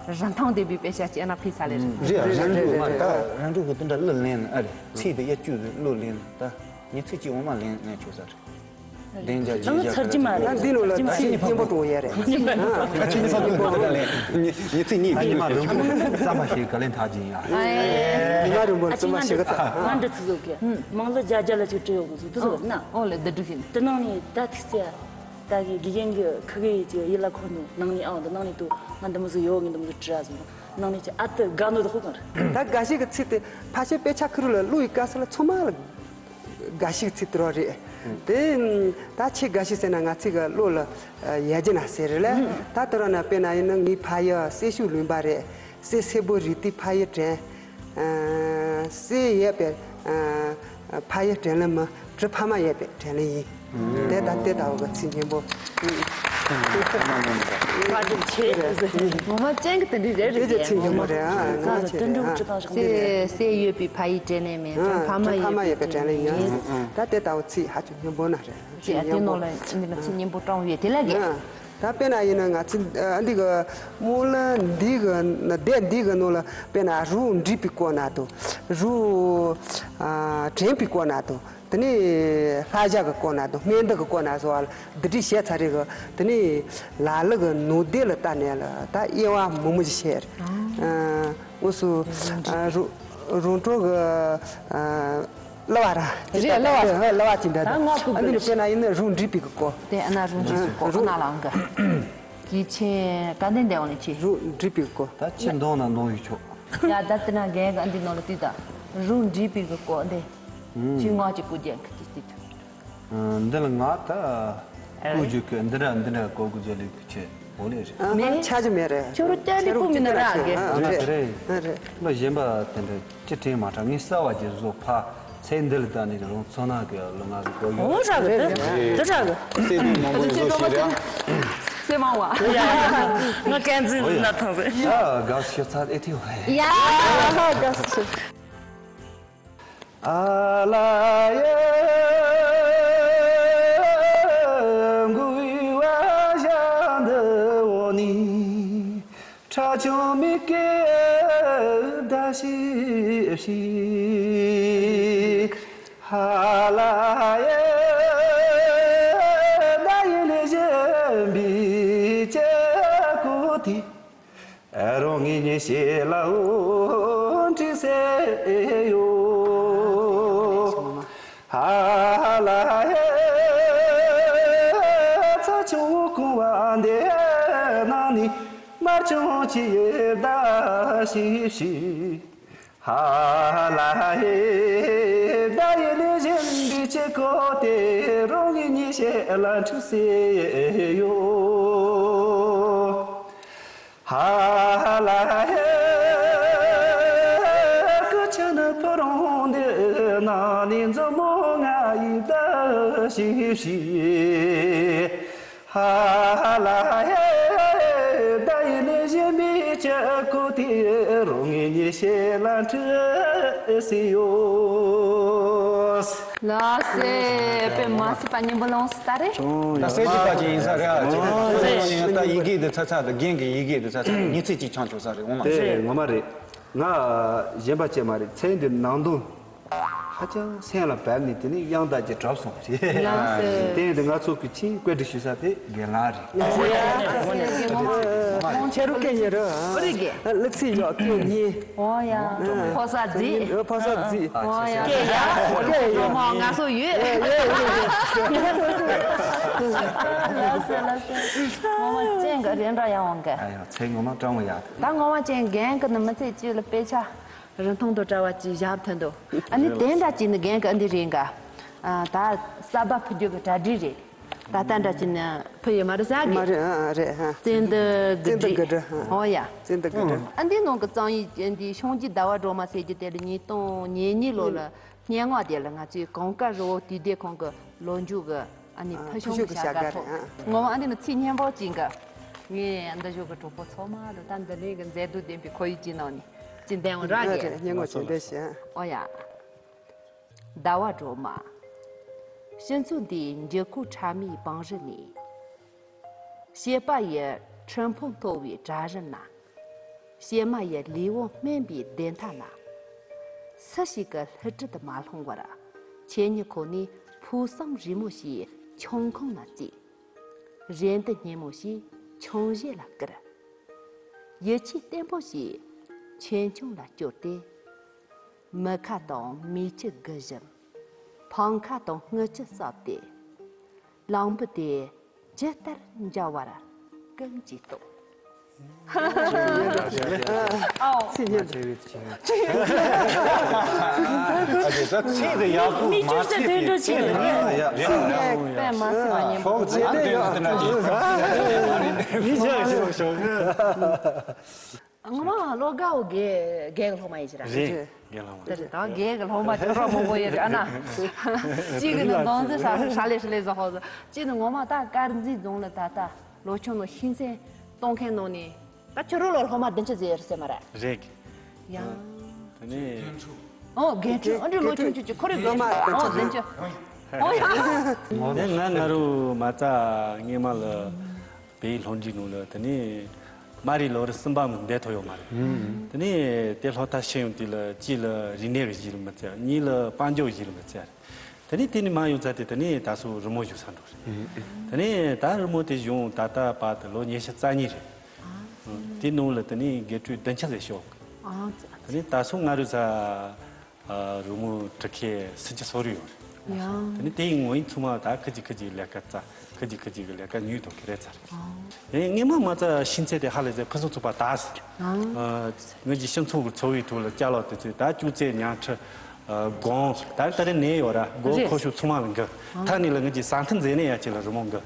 རིན་ཐང་ལྡན་པའི་དཔེ་ཆ་སྤྱད་ན་ཕན་ས་ལེ་རེད། རེད་རེད་རེད་རེད། ད་རང་ཕྲུག་གི་དེ་འདྲ་གླུ་ལེན་ཨ་རེད། ཚིག་དེ་གཡས་བཅུག་གི་གླུ་ལེན། ད་ཉི་ཚིག་གཅིག་འོ་མ་ལེན་ལེན་ཆོག་ས་རེད། བདེན་རྒྱ་ཇི་ང་བཞིན་ཚར་གྱི་མ་རེད། ད་འདི་ནང་ལ་ཚིག་སྙན་པོ་འགྲོ་ཡ་རེད། ཨ་ཁྱིམ་ས་ཉི་མ་རིན་པོ་རྩམ་པ་ཞིག་ག་ལེན་ཐག་ཅིག་ཡིན་ཡ། ཨ་ཉི་མ་རིན་པོ་རྩམ་པ་ཞིག་ག་ལེན་ཐག་ཅིག་ཡིན་ཡ། ང་འདྲི་ཚིག་བཟོ་གི་མང་ལ་རྒྱ་རྒྱ་ལ་ཅིག་བྲིས་ཡོད་གི་བཟོ་དུ་བཟོ་ན། ཨོ་ལེ་འདི་འགྲིག་ཡིན། དེ་ནང་ནས་ད་ཐིག་ཚེ་ད་གི་དགེ་རྒན་གྱི་ཁུ་གེ་ཅིག་ཡིད་ལ་འཁོར་ནོ་ནང་ནས་ཨང་དུ་ནང་ནས་དུ་ང་འདི་མོ་ཟིག་ཡོད་ངས་འདི་མོ་ཟིག་བྲིས་ཟིན་ནང་ནས་ཅིག་ཨ་ཏི་དགའ་ནོ་དུ་ཧོ་གང་རེད། ད་དགའ་ཞིག་གི་ཚིག་དེ་ཕ་ཤེ་དཔེ་ཆ་ཁུ་རུ་ལ་བླུག་ཡི་དཀའ་ས་ལ་ཚོ་མ་ལ། འགའ་ཞིག་ཚིག་དེ་རོ་རེད། དེ་ད་ཆེས་འགའ་ཞིག་ཟེར་ན་ང་ཚིག་གི་བློ་ལ་ཡ་རྒྱུ་ན་ཟེར་རེད་ལ། ད་དེ་རོ་ན་དཔེར་ན་ཡིན་ན་ངའི་ཕ་ཡི་སེ་ཤུག་ལུང་པ་རེད། སེ་སེ་བོ་རི་ཏི་ཕ་ཡི་དྲན། སེ་ཡས་པའི་ཕ་ཡི་དྲན་ལ་མི་གྲི་ཕ་མ་ཡས་པའི་དྲན་ལ་ཡིན། དེ་ད་དེ་ལྟ་བུ་གི་ཚིག་སྙན་པོ། བཀའ་དྲིན་ཆེ། ངོ་མ་ཅན་གྱི་དེ་འདྲ་རེད། རེད་དེ་ཚིག་སྙན་པོ་རེད་ཨ། ང་ཚོ་དེ་འདྲ་བུ་ཅི་ཐང་ཞོག་འདི་རེད། སེ་ཡོད་པའི་ཕ་ཡི་དྲན་ནས་མེད་ཕ་མ་ཕ་མ་ཡོད་ཡོད་པའི་དྲན་ལ་ཡིན། ད་དེ་ལྟ་བུ་ཚིག་ཧ་ཅང་སྙན་པོ་ན་རེད། ཅེས་ཨ་དེ་ནང་ལ་འདི་ལ་ཚིག་སྙན་པོ་དྲངས་ཡོད་དེ་ལ་རེད། ད་དཔེར་ན་ཡིན་ན་ང་ཚོ་འདི་གི་སྨོན་ལམ་འདི་གི་སྡེ་འདི་གི་ནང་ལ་དཔེར་ན་རུ་འདྲིས་པའི་སྐོར་ན་དུ་རུ་དྲན་པའི་སྐོར་ན་དུ། དེ་ནས་ལྷ་བྱ་གི་སྐོར་ན་དང་སྨན་འདི་གི་སྐོར་ན་སོགས་ལ་བསྡུ་སྒྲིག་བྱས་ཚར་རེད་གི། དེ་ནས་ལ་ལུ་གི་ནུས་སྡེ་ལ་བལྟ་ནས་ལ་ད་དབྱེ་བ་མང་མོ་ཞིག་བཤད། དངོས་སུ་རུ་རུང་གྲོགས་གི་གླུ་བ་ར་ཅི་ལྟ་ལྟ་གླུ་བ་ཅི་འདྲ་ད་ཨ་འདི་ནི་དཔེར་ན་ཡིན་ན་རུང་འདྲིས་པའི་གི་སྐོར། དེ་ཨ་ན་རུང་འདྲིས་པའི་སྐོར་ཨ་ན་ལའང་གི་གི་ཆེ་ག་འདན་འདན་འོང་ནི་ཆེ། རུང་འདྲིས་པའི་སྐོར། ད་ཆེ་འདོང་ན་འདོང་ཡོད་ཆོག་ཡ་ད་དེ་ན་རྒན་གི་ཨ་འདི་ནང་ལ་དུས་ད་རུང་འདྲིས་པའི་གི་སྐོར་འདི། ཅི་ང་ཅི་ཀུ་རྒྱན་གི་ཅི་ཅི་དུ། འདི་ལ་ང་ད་ཀུ་རྒྱུ་གི་འདི་འདྲ་འདི་འདྲ་ཀོ་ཀུ་ཛོ་ལི་ཀུ་ཆེ་འོ་ལེ་རེད། ཨ་མ་ཆ་ཅི་མེད་རེད། ཁྱོད་རུ་ཏན་ཏི་ཀུ་མི་ན་ར་གི། ང་དེ་རེད། ཨ་རེད། ལོ་གཞན་པ་དེ་འདྲ་ཅི་དྲན་མ་དྲག་ངས་གསར་བ་ཅིག་བཟོ་ཕ་ཚེ་འདི་ལ་ད་ནི་རུང་ཚོ་ན་གི་ལོ་ང་ཟིག་གོ་ཡོད། འོ་ར་གི་དེ་ར་གི་དེ་ར་གི། སེ་དུ་མང་པོ་བཟོ་ཤེས་ར། སེ་མང་བ། ང་ཀན་ཛི་ན་ཐང་ཟེ། ཨ་དགའ་ཤོས་ཚ་ཨེ་ཐེ་བ། ཡ་དགའ་ཤོས། ཨ་ལ་ཡ་མགོ་བའི་བ་ཞྭ་འདི་འོག་ནས་ཁྲ་ཆུང་མིག་གི་ཟླ་ཞིག་ཞིག་ཧ་ལ་ཡ་ཟླ་ཡི་ལས་བཞིན་པའི་སྐྱེ་སྒོ་དེ། རང་ངེས་ཉེས་ཤེས་ལ་འཁྲི་སེ་ཡོད། ཧ་ལ་ཧེ། ཚ་ཆུང་ཀུ་བ་འདི་ན་ནི་དམར་ཆུང་ཆེ་ཡི་ཟླ་ཞིག་ཞིག་ཧ་ལ་ཧེ། ཟླ་ཡི་ལས་བཞིན་པའི་སྐྱེ་སྒོ་དེ་རང་ངེས་ཉེས་ཤེས་ལ་འཁྲི་སེ་ཡོད། ཧ་ལ་ཧེ། སྐུ་ཆུ་ནི་ཕུ་རུང་འདི་ན་ནི་མཛུབ་མོ་ང་ཡི་ཟླ་ཞིག་ཞིག་ཧ་ལ་ཧེ། ཟླ་ཡི་ལས་བཞིན་པའི་སྐྱེ་སྒོ་དེ་རང་ངེས་ཉེས་ཤེས་ལ་འཁྲི་སེ་ཡོད། ལགས་སེ། དཔེ་མ་སྲིད་པ་སྙན་པོ་ལོངས་སུ་ད་རེད། ད་གསལ་བྱེད་པ་ཅིག་ཡིན་ས་རེད་ཨ། ཅིག་ཨ་ད་ཡི་གེ་འདི་ཚ་ཚ་དང་རྒན་གྱི་ཡི་གེ་འདི་ཚ་ཚ་དང་ཉི་ཚེ་གཅིག་ཆང་བཅུག་ས་རེད་འོང་ལ། དེ་ངོ་མ་རེད། ང་གཞན་པ་ཅིག་མ་རེད། ཚེ་འདི་ནང་དོན་ཧ་ཅང་སེམས་ལ་བབས་ནས་དེ་ནས་དབྱངས་རྟ་ཅིག་གྲབས་སོང་བ་རེད། ལགས་སེ། དེ་ཡིན་དུས་ང་ཚོ་གི་ཆེས་བཀོད་སྒྲིག་ཞུ་ས་དེ་རྒན་ལགས་རེད། ཆེ་རུ་སྐད་ཉེ་རུ། ཨོ་རེད་རྒན། ལགས་སེ་ཡོད་སྐད་ཉེ། ཨོ་ཡ། ཕོ་གསར་རྫིག་ཨ་ཕོ་གསར་རྫིག་ཨོ་ཡ། སྐད་ཡ། སྐད་ཡ། ངོ་མ་ང་ཚོ་ཡོད། ཡོད་ཡོད་ཡོད། ལགས་སེ་ལགས་སེ། ངོ་མ་ཅན་ག་རེ་འདྲ་ཡང་འོང་ག་ཨ་ཡ་ཚེ་ངོ་མ་སྤྲང་བོ་ཡག་ད་ངོ་མ་ཅན་རྒན་གི་ནི་མི་ཚེ་གཅིག་ལ་དཔེ་ཆ་རིན་ཐང་དང་བྲལ་བ་ཅིག་བཞག་ཐོན་འདུག་ཨ་ནི་དེ་འདྲ་ཅིག་ནི་རྒན་གི་ཨ་འདི་རེད་འགའ། ད་གསར་པ་ཕུལ་རྒྱུ་གི་གྲ་སྒྲིག་རེད། ད་ལྟ་འདྲ་ཅིག་ནི་ཕུལ་ཡོད་མ་རེད་ཟ་གི་མ་རེད་ཨ་ཨ་རེད་ཧ། བཙན་འདི་བཙན་འདི་དགུ་དགུ་སྒྲ་ཧ། ཨོ་ཡ། བཙན་འདི་དགུ་སྒྲ། ཨ་འདི་ནང་གི་རྩོམ་ཡིག་འདི་ཤོང་རྒྱུ་ཟླ་བ་སྒྲོལ་མ་ཟེར་རྒྱུ་དེ་ལ་ཉིས་སྟོང་ཉེར་གཉིས་ལོ་ལ་སྙན་ངག་དེ་ལ་ང་ཚོའི་གངས་དཀར་རི་བོ་དུས་དེབ་ཁང་གི་ལོ་མཇུག་གི་ཨ་ནི་ཨ་ཕུལ་བྱུང་གི་བྱ་དགའ་ཐོབ། ངོ་མ་ཨ་འདི་ནི་ཚིག་སྙན་པོ་ཅིག་གི། ངས་འདི་ཞོག་གི་གྲོགས་པོ་ཚང་མ་ལ་ད་འདི་ལས་གི་མཛེས་སྡུག་ལྡན་པའི་ཁོར་ཡུག་ཅིག་ནང་ནས་ཅིག་འདན་འོང་ར་གི། སྙན་ངག་ཅིག་འདི་ཞེས། ཨོ་ཡ། ཟླ་བ་སྒྲོལ་མ། སྤྱི་ཚོགས་འདིའི་འགྱུར་ཁུག་ཕྲ་མོའི་བང་རི་ནས། བཤད་པ་ཡི་ཁྲི་འཕང་མཐོ་བའི་གྲལ་རིམ་ན། གཤེད་མ་ཡི་ལུས་པོ་སྨིན་པའི་བདེན་མཐའ་ན། སུ་ཞིག་གི་སླུ་བྲིད་མ་སློང་བར། ཁྱེད་ཉིད་ཁོ་ནས་ཕུགས་བསམ་རིང་མོ་ཞིག་ཆུང་ཁུང་ན་བརྩིས། རེ་འདུན་སྙན་མོ་ཞིག་ཆུང་བཞེས་ལ་བསྐུར། ཡིད་ཆེས་བརྟན་པོ་ཞིག་ཆེ་ཆུང་ལ་བསྐྱོར་ཏེ། མི་ཁ་དང་མིག་ཆུ་དགུ་བཞིན། འཕང་ཁ་དང་རྔུལ་ཆུ་བསྲབས་ཏེ། གླང་པོ་དེ་ཇི་ལྟར་འཇའ་བར་ཀུན་གྱིས་རྟོགས། ཨའོ། ཚིག་སྙན། ཨ་ཅེ་ད་ཚིག་དེ་ཡག་པོ་མ་ཚིག་དེ་ཚིག་དེ་ཡག་པོ་ཡག་པོ་ཡག་པོ་ཡག་པོ། ཕན་མ་སྲིད་པ་སྙན་པོ་ཚིག་དེ་ཡག་པོ་མ་ཚིག་དེ། ཡིན་ཆོག་ཆོག་ཆོག་ངོ་མ་བློ་དགའ་བོ་རྒན་རྒན་གྱི་སློབ་མ་ཡིན་ཕྱིར། རེད། རྒན་སློབ་མ་དེ་རེད། ད་རྒན་གྱི་སློབ་མ་དེ་རོགས་མང་པོ་ཡོད་རེད་ཨ་ན། གཅིག་གི་ནི་མདོ་འཛིན་ཧྲ་ཧྲ་ལེ་ཧྲ་ལེ་ཟ་ཧོ་ཟ། གཅིག་ནི་ངོ་མ་ད་དཀར་མཛེས་རྫོང་ལ་ད་ལྟ་ལོ་ཆུང་ནོ་ཤིང་ཚན་གཏོང་མཁན་ནང་ནས་ད་ཁྱོད་རོགས་ལ་སློབ་མ་བདུན་ཅུ་ཟེར་ཟེར་མ་རེད། རེད། ཡང་། དེ་ནས། ཨོ་རྒན་ཁྲོད་ཨ་འདྲི་ལོ་ཆུང་ཆུང་ཆུང་ཁོ་རེ་སློབ་མ་ཨོ་བདུན་ཅུ། ཨོ་ཡ། དེ་ང་ང་རུ་མ་རྩ་ངེ་མ་ལ། བོད་ཡིག་སློབ་འབྲིང་ནང་ལ་དེ་ནས་མ་རེད་ལོ་རེ་གསུམ་པ་མི་འདས་ཐོ་ཡོད་མ་རེད། དེ་ནས་དེ་སློབ་མཐར་ཕྱིན་ཡོང་དུས་ལ་གཅིག་ལ་རིག་གནས་ཀྱི་གཞི་ལ་མི་བརྩི་གཉིས་ལ་དཔལ་འབྱོར་གྱི་གཞི་ལ་མི་བརྩི་རེད། དེ་ནས་དེ་ནས་མར་ཡོང་ཚར་དུས་དེ་ནས་ད་སོ་རི་མོ་བཞུགས་ས་འགྲོ་རེད། དེ་ནས་ད་རི་མོ་དེ་བཞུགས་ད་ལྟ་བར་དུ་ལོ་ཉི་ཤུ་རྩ་གཉིས་རེད། དེ་ནང་ལ་དེ་ནས་དགེ་ཕྲུག་བདུན་ཅུ་ཟེར་ཤོག་དེ་ནས་ད་སོ་ང་རུ་ས། རི་མོ་འབྲི་མཁན་སུམ་ཅུ་སོ་རེ་ཡོད་རེད། ཡང་། དེ་ནི་དེ་ཡི་ངོ་ཡིན་ཚང་མ་ད་ཁི་ཅིག་ཁི་ཅིག་ལས་ཀ་བཙལ་ཁི་ཅིག་ཁི་ཅིག་གི་ལས་ཀ་ཉུལ་དུ་ཁི་རེ་ཚར། ཨེ་ངས་མ་མ་རྩ་ཤིང་ཚད་དེ་ཧ་ལས་ཟེར་ཕུན་སུམ་ཚོགས་པ་ད་ཟེར། ངོས་ཀྱི་སྤྱི་ཚོགས་ཀྱི་འཚོ་བའི་ཐོག་ལ་ཅ་ལག་དེ་ཚོས་ད་ཅུ་ཚད་ཉང་ཁྲི་སྒོང་ད་ད་རེ་ནས་ཡོད་ར་སྒོ་རེད། ཁོ་ཤུག་ཚང་མ་ལ་འགི་ཐ་ནི་ལ་ངོས་ཀྱི་ཟ་ཐུན་མཛེས་ནས་ཡ་ཅིག་ལ་རི་མོ་འགི་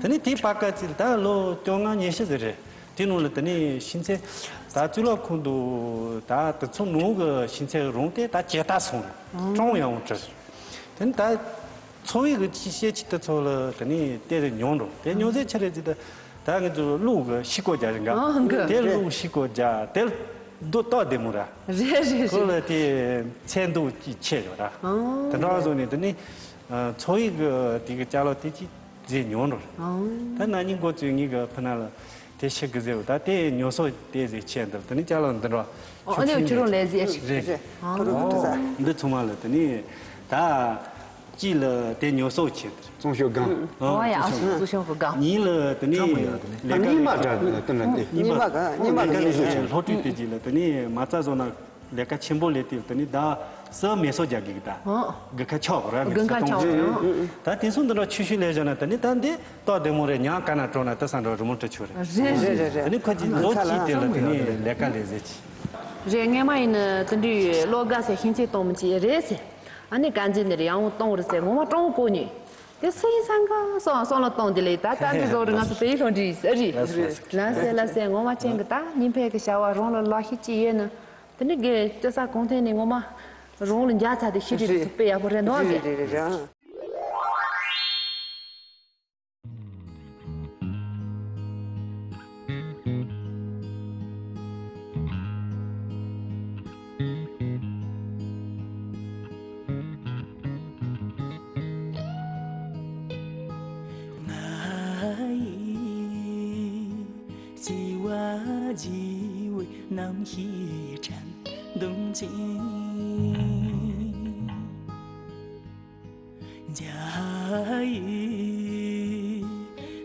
དེ་ནི་དེའི་པ་ཀ་ཅིག་ད་ལོ་བཅོ་ལྔ་ཉི་ཤུ་ཟེར་རེད། དེ་ནང་ལ་དེ་ནས་ཤིང་ཚད་ད་གཙུག་ལག་ཁང་དུ་ད་དེ་ཚོ་ནང་གི་ཤིང་ཚད་རང་དེ་ད་ཇེ་ལྟ་སོང་ཀྲོང་ཡང་བྲི། དེ་ནས་ད་འཚོ་བའི་གི་ཅི་བཤད་ཅི་དེ་ཚོ་ལ་དེ་ནས་ལྟས་རེ་ཉོན་འགྲོ་དེ་ཉོ་ཟེར་ཆ་རེ་ཅི་ད་ད་ངས་ཚོ་ལུག་གི་ཤི་ཀོ་རྒྱ་རེ་འགའ་དེ་ལུག་ཤི་ཀོ་རྒྱ་དེ་རྡོ་ཏོག་བདེ་མོ་ར་རེད་རེད་ཁོ་རེད། ལ་དེ་ཚད་འདུག་ཅི་ཆད་ཡོད་ར་དེ་འདྲ་བཟོ་ནས་དེ་ནས་འཚོ་བའི་གི་དེ་གི་ཅ་ལག་དེ་ཅི། རྗེས་ཉོན་རོ། ད་ན་ནིང་འགོ་བཙུགས་ངེད་ཀྱི་ཕུ་ན་ལ་དེ་ཤི་གི་ཟེར་བ་ད་དེ་ཉོ་སོ་དེ་ཟེར་ཆེད་འདིར་དེ་ནི་ཅ་ལག་འདི་འདྲ་ཨོ་ཨ་ནི་ཆུ་རུང་ལས་ཟེར་རེད། ཁོ་རུ་ཏུ་ས། འདི་ཚང་མ་ལ་དེ་ནི་ད་ཅི་ལ་དེ་ཉོ་སོ་ཆེད་འདིར། ཙུང་ཤོ་གང་། ཨོ་ཡ་ཨ་སུ་ཙུ་ཤོ་གི་གང་། ཉིན་ལ་དེ་ནི་ལས་ཀ་ཉི་མ་འདྲ་དེ་ནི་ཉི་མ་ག་ཉི་མ་ག་ཉི་མ་ག་ཉི་མ་ག་ལྷོ་ཏུས་དེ་ཅི་ལ་དེ་ནི་མ་རྩ་བཟོ་ན། ལས་ཀ་ཆེན་པོ་ལས་དེ་དེ་ནི་ད་ས་མེ་སོ་རྒྱག་གི་གི་ད། ཨོ། དགུན་ཁ་ཆོག་ར་དགུན་ཁ་ཆོག་ཡོང་། ད་དེ་སོང་འདི་འདྲ་ཆུ་ཤུལ་ལས་བཞག་ན་དེ་ནི་ད་འདི་ཏོག་བདེ་མོ་རེད་ཉང་ཀ་ན་འགྲོ་ན་ད་ས་འགྲོ་རི་མོ་འབྲི་ཆོག་རེད། རེད་རེད་རེད་རེད། དེ་ནི་ཁོ་གི་ལོ་གཅིག་དེ་ལ་དེ་ནི་ལས་ཀ་ལས་ཟེར་གྱི། རེད་སྔས་མ་ཡིན་ན་དེ་འདྲའི་བློ་དགའ་ཟེར་ཤིང་ཚད་གཏོང་མི་བྱེད་རེད་ཟེར། ཨ་ནི་དཀར་མཛེས་ནི་རེད་ཡང་གཏོང་རེད་ཟེར་ངོ་མ་སྤྲང་བོ་གོ་ཉོས། དེ་སུ་ཡིན་སང་ག་སོང་སོང་ལ་གཏོང་དེ་ལས་ད་དཀར་མཛེས་བཟོ་རེད་ང་ཚོ་དེ་ཡི་ལྷོ་འདྲི་ཟེར་རེད། ལ་ཟེར་ལ་ཟེར་ངོ་མ་ཅན་གི་ད་ཉིན་ཕེ་གི་བྱ་བ་རང་ལ་ལག་ཤེས་ཅི་ཡོད་ན། དེ་ནི་དགེ་ལྕེ་ས་གོང་ཐེངས་ནས་ངོ་མ་རང་ལ་འཇག་ཚ་དེ་ཤི་དྲི་རེད་དེ་དཔེ་ཡག་པོ་རེད་ནོ་དགེ། རེད་རེད་རེད། ང་ཡི་སྐྱེ་བ་རྒྱས་པའི་རྣམ་ཤེས་དྲན། འདུམ་ཅིང་རྒྱ་ཡི་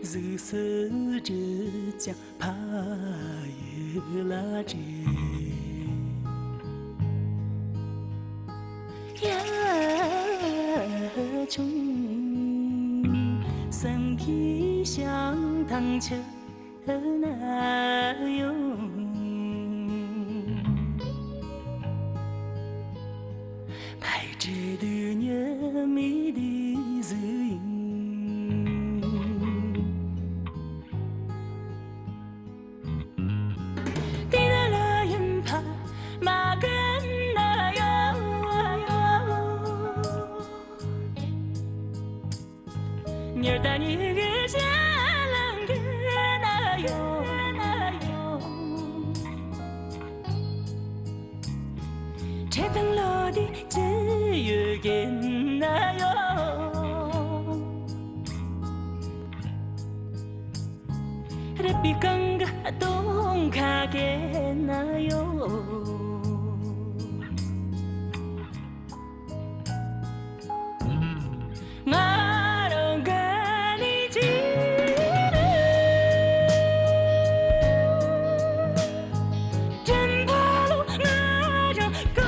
གཟུགས་སུ་བཀྲུས་ཀྱང་ཕ་ཡུལ་ལ་བྲིས། ཡ་ཆུང་སེམས་ཀྱི་ཤང་ཐང་ཆུ། ཕལ་ཆེར་དུས་ཉི་མའི་དུས་སུ་ཡིན། དེ་ལ་ཡིན་ཕ་མ་གན་ན་ཡོད། ཉི་ཟླ་གཉིས་ཀྱི་ཞལ་ལ་འགྱུར་ན་ཡོང་། ཁྲེལ་དང་བློ་དེ་ཅི་ཡོད་ཀྱིན་ན་ཡོང་། པའི་གང་གི་སྟོང་ཁ་གེ་ན་ཡོད། ང་རང་ག་ནས་ཅི་རེད། དྲན་པ་ལོ་ང་རང་ག་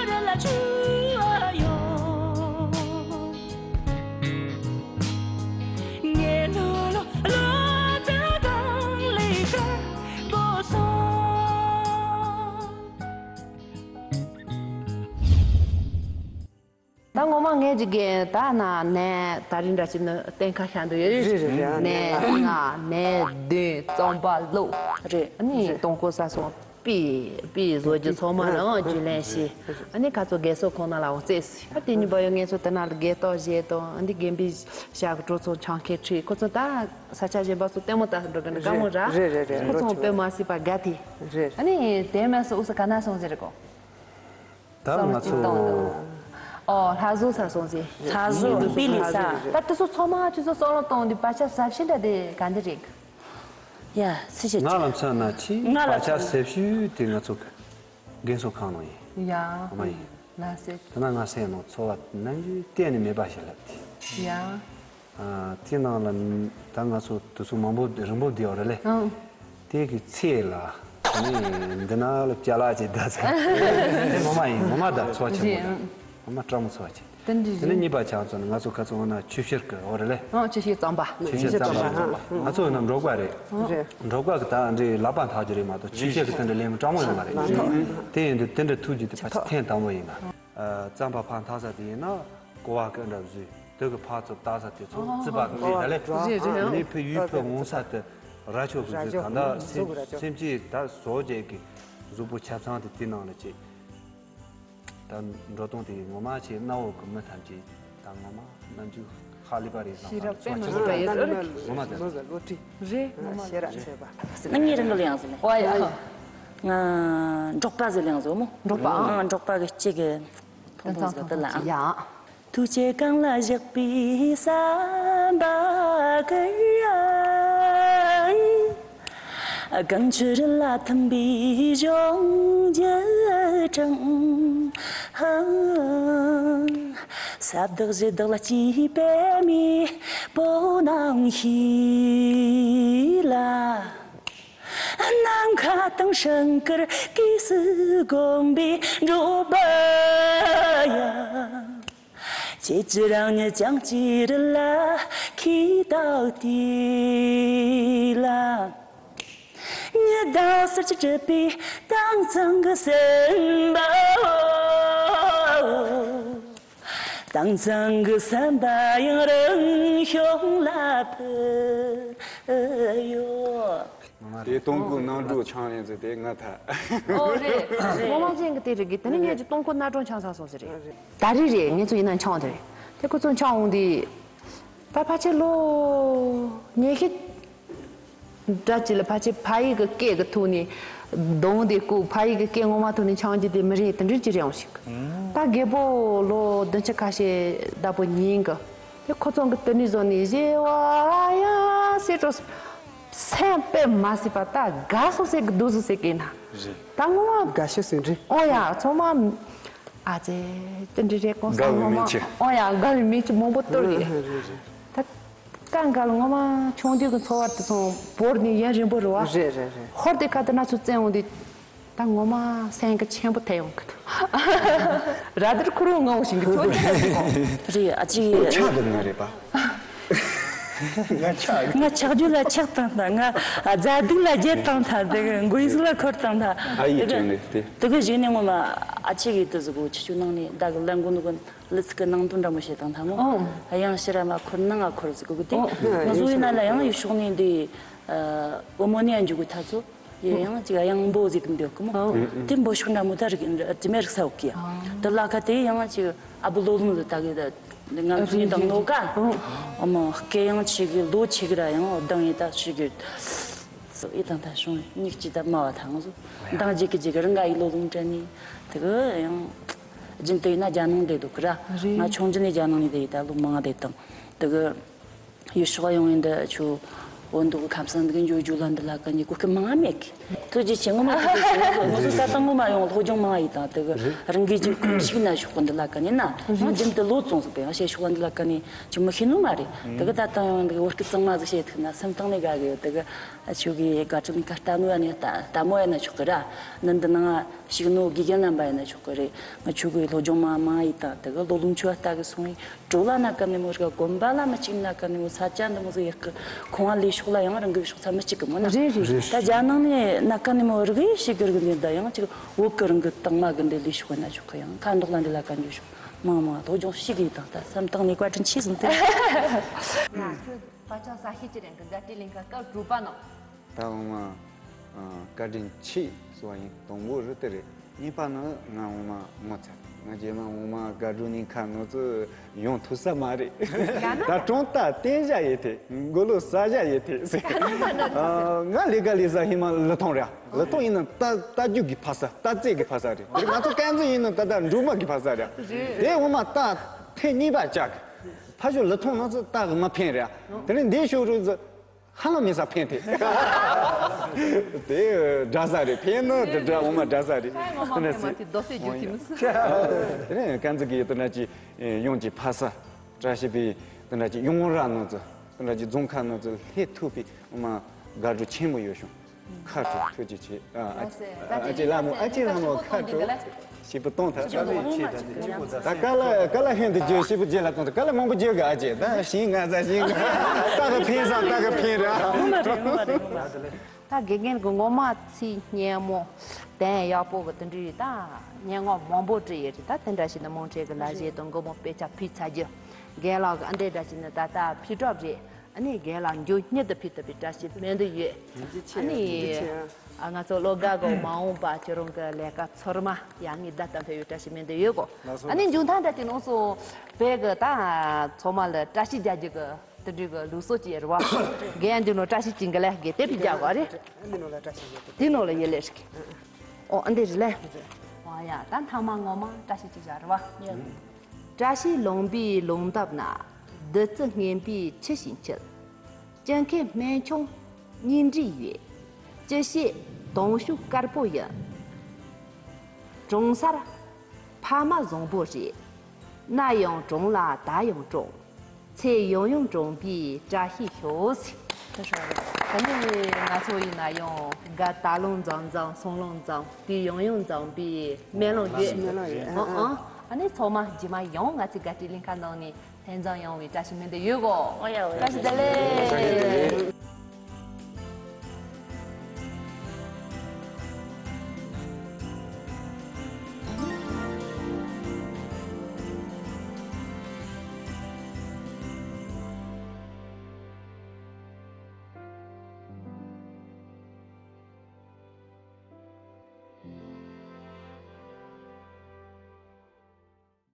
རེ་ལ་ཆུ་ཡོད། ངའི་ལོ་ལོ་ལོ་ཙཱ་གང་ལས་དཀར་པོ་སོང་། ད་ངོ་མ་ངས་ཀྱི་རྒན་ད་ན་ནས་ད་རིང་འདྲ་ཅིག་ནི་གཏན་ཁ་ཤ་འདུག་ཡོད་རེད། རེད་རེད་རེད། ནས་ལྔ་ནས་བདུན་རྩོམ་པ་ལོ། རེད། ཨ་ནི་རེད། སྟོང་སྐོར་ས་སོང་པི་པི་བཟོ་རྒྱུ་ཚང་མ་ལའང་རྒྱུས་ལེན་བྱས། ཨ་ནི་ཁ་ཚོ་རྒན་གསོ་ཁང་ནང་ལའང་བཙལ་སོང་། ཨ་དེ་གཉིས་པ་ཡོད་ངས་ཚོ་དེ་ན་ལ་རྒན་ཏོག་བཞེས་དང་ཨ་འདི་རྒན་པའི་ཞག་གི་གྲོས་ཚོགས་ཆང་ཁེ་ཁྲིད་ཁོ་ཚོ་ད་ས་ཆ་གཞན་པ་ཚོ་ལྟད་མོ་ལྟ་འགྲོ་གི་འདྲ་དཀའ་མོ་ར། རེད་རེད་རེད། ཁོ་ཚོ་རོ་དཔེ་མ་སྲིད་པ་དགའ་དེ། རེད། ཨ་ནི་དེ་མ་སོང་ཨུ་ས་ག་ན་སོང་ཟེར་གོ། ད་ང་ཚོ། ཨོ་ལྷ་བཟོ་ས་སོང་ཟེར། ལྷ་བཟོ་པི་ལི་ས། ད་དེ་ཚོ་ཚང་མ་ཁྱོད་ཚོ་བསམ་བློ་གཏོང་དུས་བག་ཆགས་ཟབ་ཤིང་འདྲ་དེ་ག་འདི་རེད། ཡ་སི་ཆེ་ང་ལ་མཚོན་ན་ཆི་ང་ལ་བག་ཆགས་མཚོན་ཟབ་ཤོས་དེ་ང་ཚོ་རྒན་གསོ་ཁང་ནང་ཡིན། ཡ་ཨ་མ་ཡིན། ལ་སེ། དེ་ན་ང་སེམས་ནང་ཚོར་བ་ནམ་རྒྱུན་གཏན་ནས་མེད་པ་ཞིག་སླེབས་ཏེ། ཡ། ཨ་དེ་ནང་ལ་ད་ང་ཚོ་དུས་ཚོད་མང་པོ་རིང་པོ་བསྡད་ཡོད་རེད་ལེ། ཨང་། དེ་གི་ཚེ་ལ་ནི་འདི་ན་ལ་ཅ་ལག་ཅིག་ད་ཚ། དེ་ངོ་མ་ཡིན་ངོ་མ་ད་ཚོར་བ་ཆེན་པོ་རེད། ངོ་མ་སྤྲང་མོ་ཚོར་བ་ཆེ། དེ་འདྲ་དེ་ནི་རེད། གཉིས་པ་ཆང་ཚོ་ནི་ང་ཚོ་ཁ་ཚོ་འོ་ན་ཆུ་ཤེལ་གི་འོ་རེད་ལེ། ཨང་ཆུ་ཤེལ་རྩམ་པ། ཆུ་ཤེལ་རྩམ་པ་རྩམ་པ་ང་ཚོ་འོ་ན་འབྲོག་པ་རེད། རེད། འབྲོག་པ་གི་ད་འདྲའི་ལག་པ་འཐག་རྒྱུ་རེད་མ་གཏོགས་ཆུ་ཤེལ་གི་དེ་འདྲ་ལེན་མི་སྤྲང་མོ་ཡོད་མ་རེད། དེ་ཡིན་དུས་དེ་འདྲ་ཐུག་རྒྱུ་དེ་ཕལ་ཆེར་ཐེངས་དང་པོ་ཡིན་ན། རྩམ་པ་ཕར་འཐག་ས་དེ་ཡིན་ན་ཀོ་བ་གི་འདྲ་བཟོས་དེ་གི་ཕར་ཚུར་བཏགས་ས་དེ་ཚོ་རྩི་པ་གི་ལས་ད་ལས། རེད་རེད། ཨ་ནི་ཕ་ཡུལ་ཕ་འོང་ས་དེ་ར་ཆོག་གི་བཟོས་གང་ལྟར་སེམས་སེམས་ཅན་ད་བཟོ་བྱས་ཀྱི་གཟུགས་པོ་ཆ་ཚང་དེ་དེ་ནང་ལ་བྱས། ད་འགྲོ་སྟངས་དེ་ངོ་མ་བྱས་གནའ་བོ་གི་མི་ཐམས་ཅད་ད་ངོ་མ་རྣམ་འགྱུར་ཧ་ལས་པ་རེད་བསམ་ཤེས་རབ་པད་མ་ཚོ་ཆེན་པོ་ཡོད་རེད། ངོ་མ་ད་ལོ་ཟ་ལོ་ཁྲི་རེད་ངོ་མ་ཤེས་རབ་ཆེ་བ། ང་ངའི་རང་གི་ལེང་ཟེར་ལེ། ཨོ་ཡ། ང་འབྲོག་པ་ཟེར་ལེང་ཟེར་མོ། འབྲོག་པ་ཨ། ང་འབྲོག་པ་གི་སྐྱེ་གི་ཐོང་ཐོང་ཟེར་གི་ལ། ཡ། ཐུགས་བསྐྱེད་གང་ལ་བཞག་པའི་བསམ་པ་ཀུན་ཡང་། གངས་ཆུ་རི་ལ་ཐིམ་པའི་གཞུང་རྒྱུད་དྲངས། ས་བདག་གཞི་བདག་ལ་སྐྱེས་པའི་མེས་པོ་རྣམས་ཤིས་ལ། ནམ་མཁའ་དང་སྲང་ཁར་གུས་སུ་བསྒོམས་པའི་འགྲོ་བ་ཡང་། ཁྱེད་ཀྱི་རང་ཉིད་ཀྱང་ཅི་རི་ལ་ཁྱེད་དག་དེ་ལ། ཉི་ཟླ་ཟེར་གྱི་གྲུབ་པའི་དྭངས་གཙང་གི་སེམས་པའོ། དྭངས་གཙང་གི་སེམས་པ་ཡང་རང་བྱུང་ལ་ཕུལ་ཡོད། དེ་སྟོང་སྐུ་ནང་འགྲོ་ཆང་ལེན་ཚེ་དེ་ང་ཐ། ཨོ་རེད་རེད། ངོ་མ་ཅན་གི་དེ་རེད་གི་དེ་ནི་ངས་ཀྱི་སྟོང་སྐུ་སྣ་དྲོངས་ཆང་ས་སོང་ཟེར་རེད། ད་རེད་རེད་ངས་ཚོ་ཡིན་ན་ཆང་དེ་རེད། དེ་ཁོ་ཚོ་ཆང་འོང་དེ། ད་ཕལ་ཆེར་ལོ་ཉི་ཤུ་འདྲ་ཅིག་ལ་ཕལ་ཆེར་ཕ་ཡུལ་གི་སྐད་གི་ཐོག་ནས་གདོང་དེ་བཀུག་ཕ་ཡུལ་གི་སྐད་ངོ་མ་ཐོག་ནས་ཆང་རྒྱུ་དེ་མི་རེད་དེ་འདྲ་ཅིག་རེད་འོང་ཞིག་ད་རྒད་པོ་ལོ་བདུན་ཅུ་ཁ་ཤས་ལྟ་བུ་ཉིན་གི་དེ་ཁོ་ཚོ་གི་དེ་ནས་བཟོ་ནས་བཞེས་བ་ཡ་སེ་འགྲོ་སེམས་དཔེ་མ་སྲིད་པ་ད་དགའ་སོང་ཟེར་གི་འདུག་སོང་ཟེར་གི་ན་རེད། ད་ངོ་མ་དགའ་ཤོས་ཟིན་རེད། ཨོ་ཡ་ཚང་མ། ཨ་ཙེ། ཅི་འདྲ་རེད་གོང་ས་དགའ་བའི་ངོ་མ་མིག་ཆུ། ཨོ་ཡ་དགའ་བའི་མིག་ཆུ་མང་པོ་བཏོན་རེད། ད་ཀ་འགའ་ལ་ངོ་མ་ཆུང་དུས་ཀྱི་འཚོ་བ་དེ་ཚོ་བོར་ནས་ཡུན་རིང་པོ་རེད་བ། རེད་རེད་རེད། ཧོར་དེ་ཁ་དེ་ན་ཚོ་བཙན་འོང་དུས་ད་ངོ་མ་སེམས་ཀྱི་ཆེན་པོ་ཐེ་ཡོང་གི་འདུག་ར་དེར་ཁུར་བོ་ངའོ་ཞིང་གི་ཆུང་དུས་ཀྱི་འཚོ་བ། རེད་ཨ་ཅེ། ཆགས་འདུག་ནི་རེད་པ། ང་ཆགས། ང་ཆགས་རྒྱུ་ལ་ཆགས་བཏང་ཐལ། ང་རྫ་སྡིག་ལ་རྒྱལ་བཏང་ཐལ། དེ་གི་མགོ་ཡིས་ལ་འཁོར་བཏང་ཐལ། ཨ་ཡེ་དེ་གི་ཅང་རེད་དེ། དེ་གི་གཞུག་ནས་ངོ་མ་ཨ་ཅེ་གིས་དེ་ཟིག་གོ་ཁྱེད་ཆོ་ནང་ནས་ད་གི་ལན་གོ་ནུ་གི་ལི་ཚིག་གི་ནང་དོན་འདྲ་མོ་བཤད་བཏང་ཐལ་མོ། ཨོ། ཡང་ཕྱིར་ར་མ་འཁོར་ནང་ང་འཁོར་ཟིག་གོ་གི་དེ། ཨོ། ང་ཚོ་ཡིན་ན་ལ་ཡང་ཡུལ་ཕྱོགས་ནས་འདི་བུ་མོ་ནས་འཇུག་གི་ཐ་ཚོ། ཡང་ཅིག་གཡང་འབོ་ཟིག་གི་འདོད་གི་མོ། ཨང་། དེ་འབོ་ཤུགས་འདྲ་མོ་ད་རིག་དྲི་མེད་རིག་ས་འོག་གི་ཡ། ཨང་། དེ་ལ་ཁ་དེ་ཡང་ཅིག་ཨ་བུ་ལོ་ལུང་ཟིག་ད་གི་ད་ང་ཚོ་ཡིན་དང་ནོ་ཀ་ཨང་། ཨ་མ་སྐད་ཡང་ཆེ་གི་ལོ་ཆེ་གི་ར་ཡང་གདངས་ཡིན་ད་ཆེ་གི་ཨེ་དང་ད་བྱུང་མིག་ཅིག་ད་དམའ་བ་ད་ང་ཚོ་གདངས་རྒྱག་གི་རྒྱག་གི་རང་ག་ཡི་ལོ་ལུང་དྲན་ནི་དེ་གི་ཡང་རྒྱུན་དུ་ཡིན་ན་རྒྱ་ནང་བསྡད་འདུག་གི་ར། རེད། ང་ཆུང་རྒྱུན་ནས་རྒྱ་ནང་ནས་བསྡད་ཡི་ད་ལོ་མང་བསྡད་དང་དེ་གི། ཡུལ་ཕྱོགས་ཡོང་ཡིན་འདི་ཆུ་ བོད་འདུག་གི་ཁམས་སངས་འདུག་གི་འཇོ་འཇོ་ལ་འདི་ལ་ཀ་ནི་གོ་སྐབས་མང་མེད་གི། ཐུགས་རྗེ་ཆེ། ངོ་མ་ཐུགས་རྗེ་ཆེ། ང་ཚོ་ང་ཚོ་ས་སྟེང་ངོ་མ་ཡོང་སློབ་སྦྱོང་མང་ཡིན་དང་དེ་གི་རང་གི་ཅིག་ཁུངས་ཞིག་ན་ཞོག་གི་འདི་ལ་ཀ་ནི་ན་ང་རྒྱུན་དུ་ལོ་བཙོང་ཟིག་པའི་ང་བཤད་ཤོག་ལ་འདི་ལ་ཀ་ནི་ཅིག་མི་ཤེས་ནོ་མ་རེད། དེ་གི་ད་ལྟ་ཡང་འདི་གི་བོད་སྐད་གཙང་མ་ཟིག་བཤད་ཐུབ་ན་སེམས་གཏིང་ནས་དགའ་གི་ཡོད། དེ་གི་ཨ་ཆོ་གི་དགའ་སྤྲོ་ནི་ཁ་ལྟ་ནོ་ཡ་ནི་ལྟ་ལྟ་མོ་ཡ་ན་ཆོག་གི་ར། ནི་འདི་ནང་ཞིག་ནོ་དགེ་རྒན་རྣམ་པ་ཡ་ན་ཆོག་གི་རེད། ང་ཆོ་གི་སློབ་སྦྱོང་མང་མང་ཡིན་དང་དེ་གི་ལོ་ལུང་ཆོ་ལྟ་གི་སོང་ཡིན། གྲོ་ལ་ན་ཀ་ནི་མོ་ར་དགོན་པ་ལ་མི་གཅིག་ན་ཀ་ནི་མོ་ས་ཆ་འདི་མོ་ཟིག་ཡག་གི་ཁོང་ལས་ཤོག་ལ་ཡང་རང་གི་ཤོག་ཚ་མི་གཅིག་གི་མོ་ན། རེད་རེད། ད་རྒྱ་ནང་ནས་ན་ཀ་ནི་མོ་རིག་ཡེ་ཞིག་གི་རིག་འདི་ད་ཡང་ཅིག་བོད་གི་རང་གི་དང་མ་གི་འདི་ལས་ཤོག་ན་ཆོག་གི། ཡང་ཁ་མདོག་ལ་འདི་ལ་ཀ་འཇུ་ཤོག་མང་མང་སློབ་སྦྱོང་ཞིག་ཡིན་དང་ད་སེམས་གཏིང་ནས་བཀའ་དྲིན་ཆེ་ཟིན་ཏེ། ང་ཁྱོད་ཕ་ཆང་ས་ཤེས་ཀྱི་རེད་གི་འགའ་ཏི་ལིང་ཁ་སྐབས་དྲུག་པ་ནང་། ད་འོ་མ་བཀའ་དྲིན་ཆེ་ཟེར་བ་ཡིན། དང་པོ་རི་དེ་རེད། གཉིས་པ་ནི་ང་འོ་མ་ངོ་ཚ། ང་རྗེས་མ་འོ་མ་དགའ་སྒྲུབ་ནི་ཁ་ནོ་ཚོ་ཡོང་ཐུབ་ས་མ་རེད། ད་གྲོང་རྟགས་བསྟན་བྱ་ཡེ་ཐེ་མགོ་ལོ་ས་བྱ་ཡེ་ཐེ་ཟེར། ང་ལས་ཀ་ལས་ས་ཧི་མ་ལི་ཐོང་རེད། ལི་ཐོང་ཡིན་ན་རྟ་རྟ་རྒྱུག་གི་ཕ་ས་རྟ་རྩེད་གི་ཕ་ས་རེད། དེ་ང་ཚོ་ཀན་ཛི་ཡིན་ན་ད་ད་འབྲུག་མ་གི་ཕ་ས་རེད། དེ་འོ་མ་རྟ་ཐེ་གཉིས་པ་བཅག་གི་ཕ་ཤོ་ལི་ཐོང་ནོ་ཚོ་རྟ་གི་མ་ཕན་རེད། དེ་ནས་འདི་ཤོ་རུ་ཚོ། ཧ་ལམ་མི་ས་ཕན་ཐེ། དེ་འདྲ་ས་རེད། ཕན་ནི་འདི་འདྲ་འོ་མ་འདྲ་ས་རེད། ཁ་ངོ་མ་ཕན་མ་ཐེ་རྡོ་སེ་རྒྱུ་ཐེ་མི་སྲིད། དེ་ནས་ཀན་ཛི་གི་དེ་འདྲ་ཅིག་ཡོང་ཅིག་ཕ་ས་བཀྲ་ཤིས་པའི་དེ་འདྲ་ཅིག་ཡོང་ར་ནོ་ཚོ་དེ་འདྲ་ཅིག་རྫོང་ཁ་ནོ་ཚོ་ལྷེ་ཐུབ་པའི་འོ་མ་དགའ་སྤྲོ་ཆེན་པོ་ཡོད་བྱུང་། ཁ་དྲོ་ཐུགས་རྗེ་ཆེ། ཨ་ཨ་ཅེ་ལ་མོ་ཨ་ཅེ་ལ་མོ་ཁ་དྲོ། ཞིབ་པོ་གཏོང་ཐལ། ད་ཀ་ལ་ཀ་ལ་ཧན་དུ་རྒྱུ་ཞིབ་པོ་རྗེས་ལ་གཏོང་ཐལ། ཀ་ལ་མང་པོ་རྒྱུ་ག་ཨ་ཅེ་ད་ཤིང་ང་ཟ་ཤིང་ང་ད་ག་ཕིན་ས་ད་ག་ཕིན་ར། ད་དགེ་རྒན་གི་ངོ་མ་ཚིག་སྙན་མོ་དན་ཡག་པོ་གི་དུ་འདྲི་ད་སྙན་ངག་མང་པོ་བྲིས་ཡོད་རེད། ད་དེ་འདྲ་ཞིག་ནི་མང་ཆེ་གི་ལ་བཞེས་དང་མགོ་མོ་དཔེ་ཆ་ཕུལ་ཚར་རྒྱུ་རྒན་ལགས་གི་ཨ་འདྲེ་འདྲ་ཞིག་ནི་ད་ལྟ་ཕུལ་གྲབས་རེད། ཨ་ནི་རྒན་ལགས་མགྱོགས་མྱུར་དུ་ཕུལ་ཐུབ་པའི་བཀྲ་ཤིས་སྨོན་འདུན་ཡོད། ཨ་ནི་ཨ་ང་ཚོ་བློ་དགའ་གོ་མ་འོངས་པ་ཁྱོད་རང་གི་ལས་ཀ་ཚོར་མ་ཡག་ངེས་ད་ལྟ་འཕེལ་བའི་བཀྲ་ཤིས་སྨོན་འདུན་ཡོད་གོ། ཨ་ནི་མཇུག་མཐའ་འདྲ་དེ་ནང་སོ་བོད་གི་ད་ཚང་མ་ལ་བཀྲ་ཤིས་རྒྱག་རྒྱུ་གི་དེ་འདྲའི་གི་ལུགས་སྲོལ་ཅིག་ཡོད་རེད་བ། རྒན་འདི་ནོ་བཀྲ་ཤིས་ཅིང་གི་ལས་དགེ་དེབ་ཅིག་རྒྱག་དགོས་རེད། དེ་ནོ་ལ་ཡེ་ལས་ཤིག་ཨོ་ཨ་འདི་རེད་ལས། ཨོ་ཡ་ད་མཐའ་མ་ངོ་མ་བཀྲ་ཤིས་ཅིག་བཞག་རེད་བ། བཀྲ་ཤིས་ལུང་པའི་ལུང་འདབས་ན། བདུད་རྩི་སྔོན་པོའི་ཆུ་ཞིག་འཁྱིལ། སྤྱང་ཁའི་སྨན་ཆུང་སྙིང་འདྲེས་ཡོད། སྤྱི་བཤད་དུང་ཤུགས་དཀར་པོ་ཡིན། གྲོང་གསར་ཕ་མ་བཟང་པོ་རེད། གནའ་ཡང་གྲོང་ལ་ད་ཡང་གྲོང་། ཚེ་ཡང་ཡང་གྲོང་པའི་བཀྲ་ཤིས་ཤོག་ཟེར། ད་ནི་ང་ཚོ་ཡིན་ན་ཡང་དགའ་ད་ལོང་འཛོམས་འཛོམས་སོང་ལོང་འཛོམས་དེ་ཡང་ཡང་འཛོམས་པའི་སྨོན་ལམ་ཡོད། སྨོན་ལམ་ཡོད། ཨ་ཨ་ཨ་ནི་ཚང་མ་རྗེས་མ་ཡང་ང་ཚོའི་དགའ་སྤྲོའི་གླིང་ཁ་ནང་ནས་ལྷན་འཛོམས་ཡོང་བའི་བཀྲ་ཤིས་སྨོན་འདུན་ཡོད་གོ། ཨོ་ཡ་ཨོ་ཡ། བཀྲ་ཤིས་བདེ་ལེགས།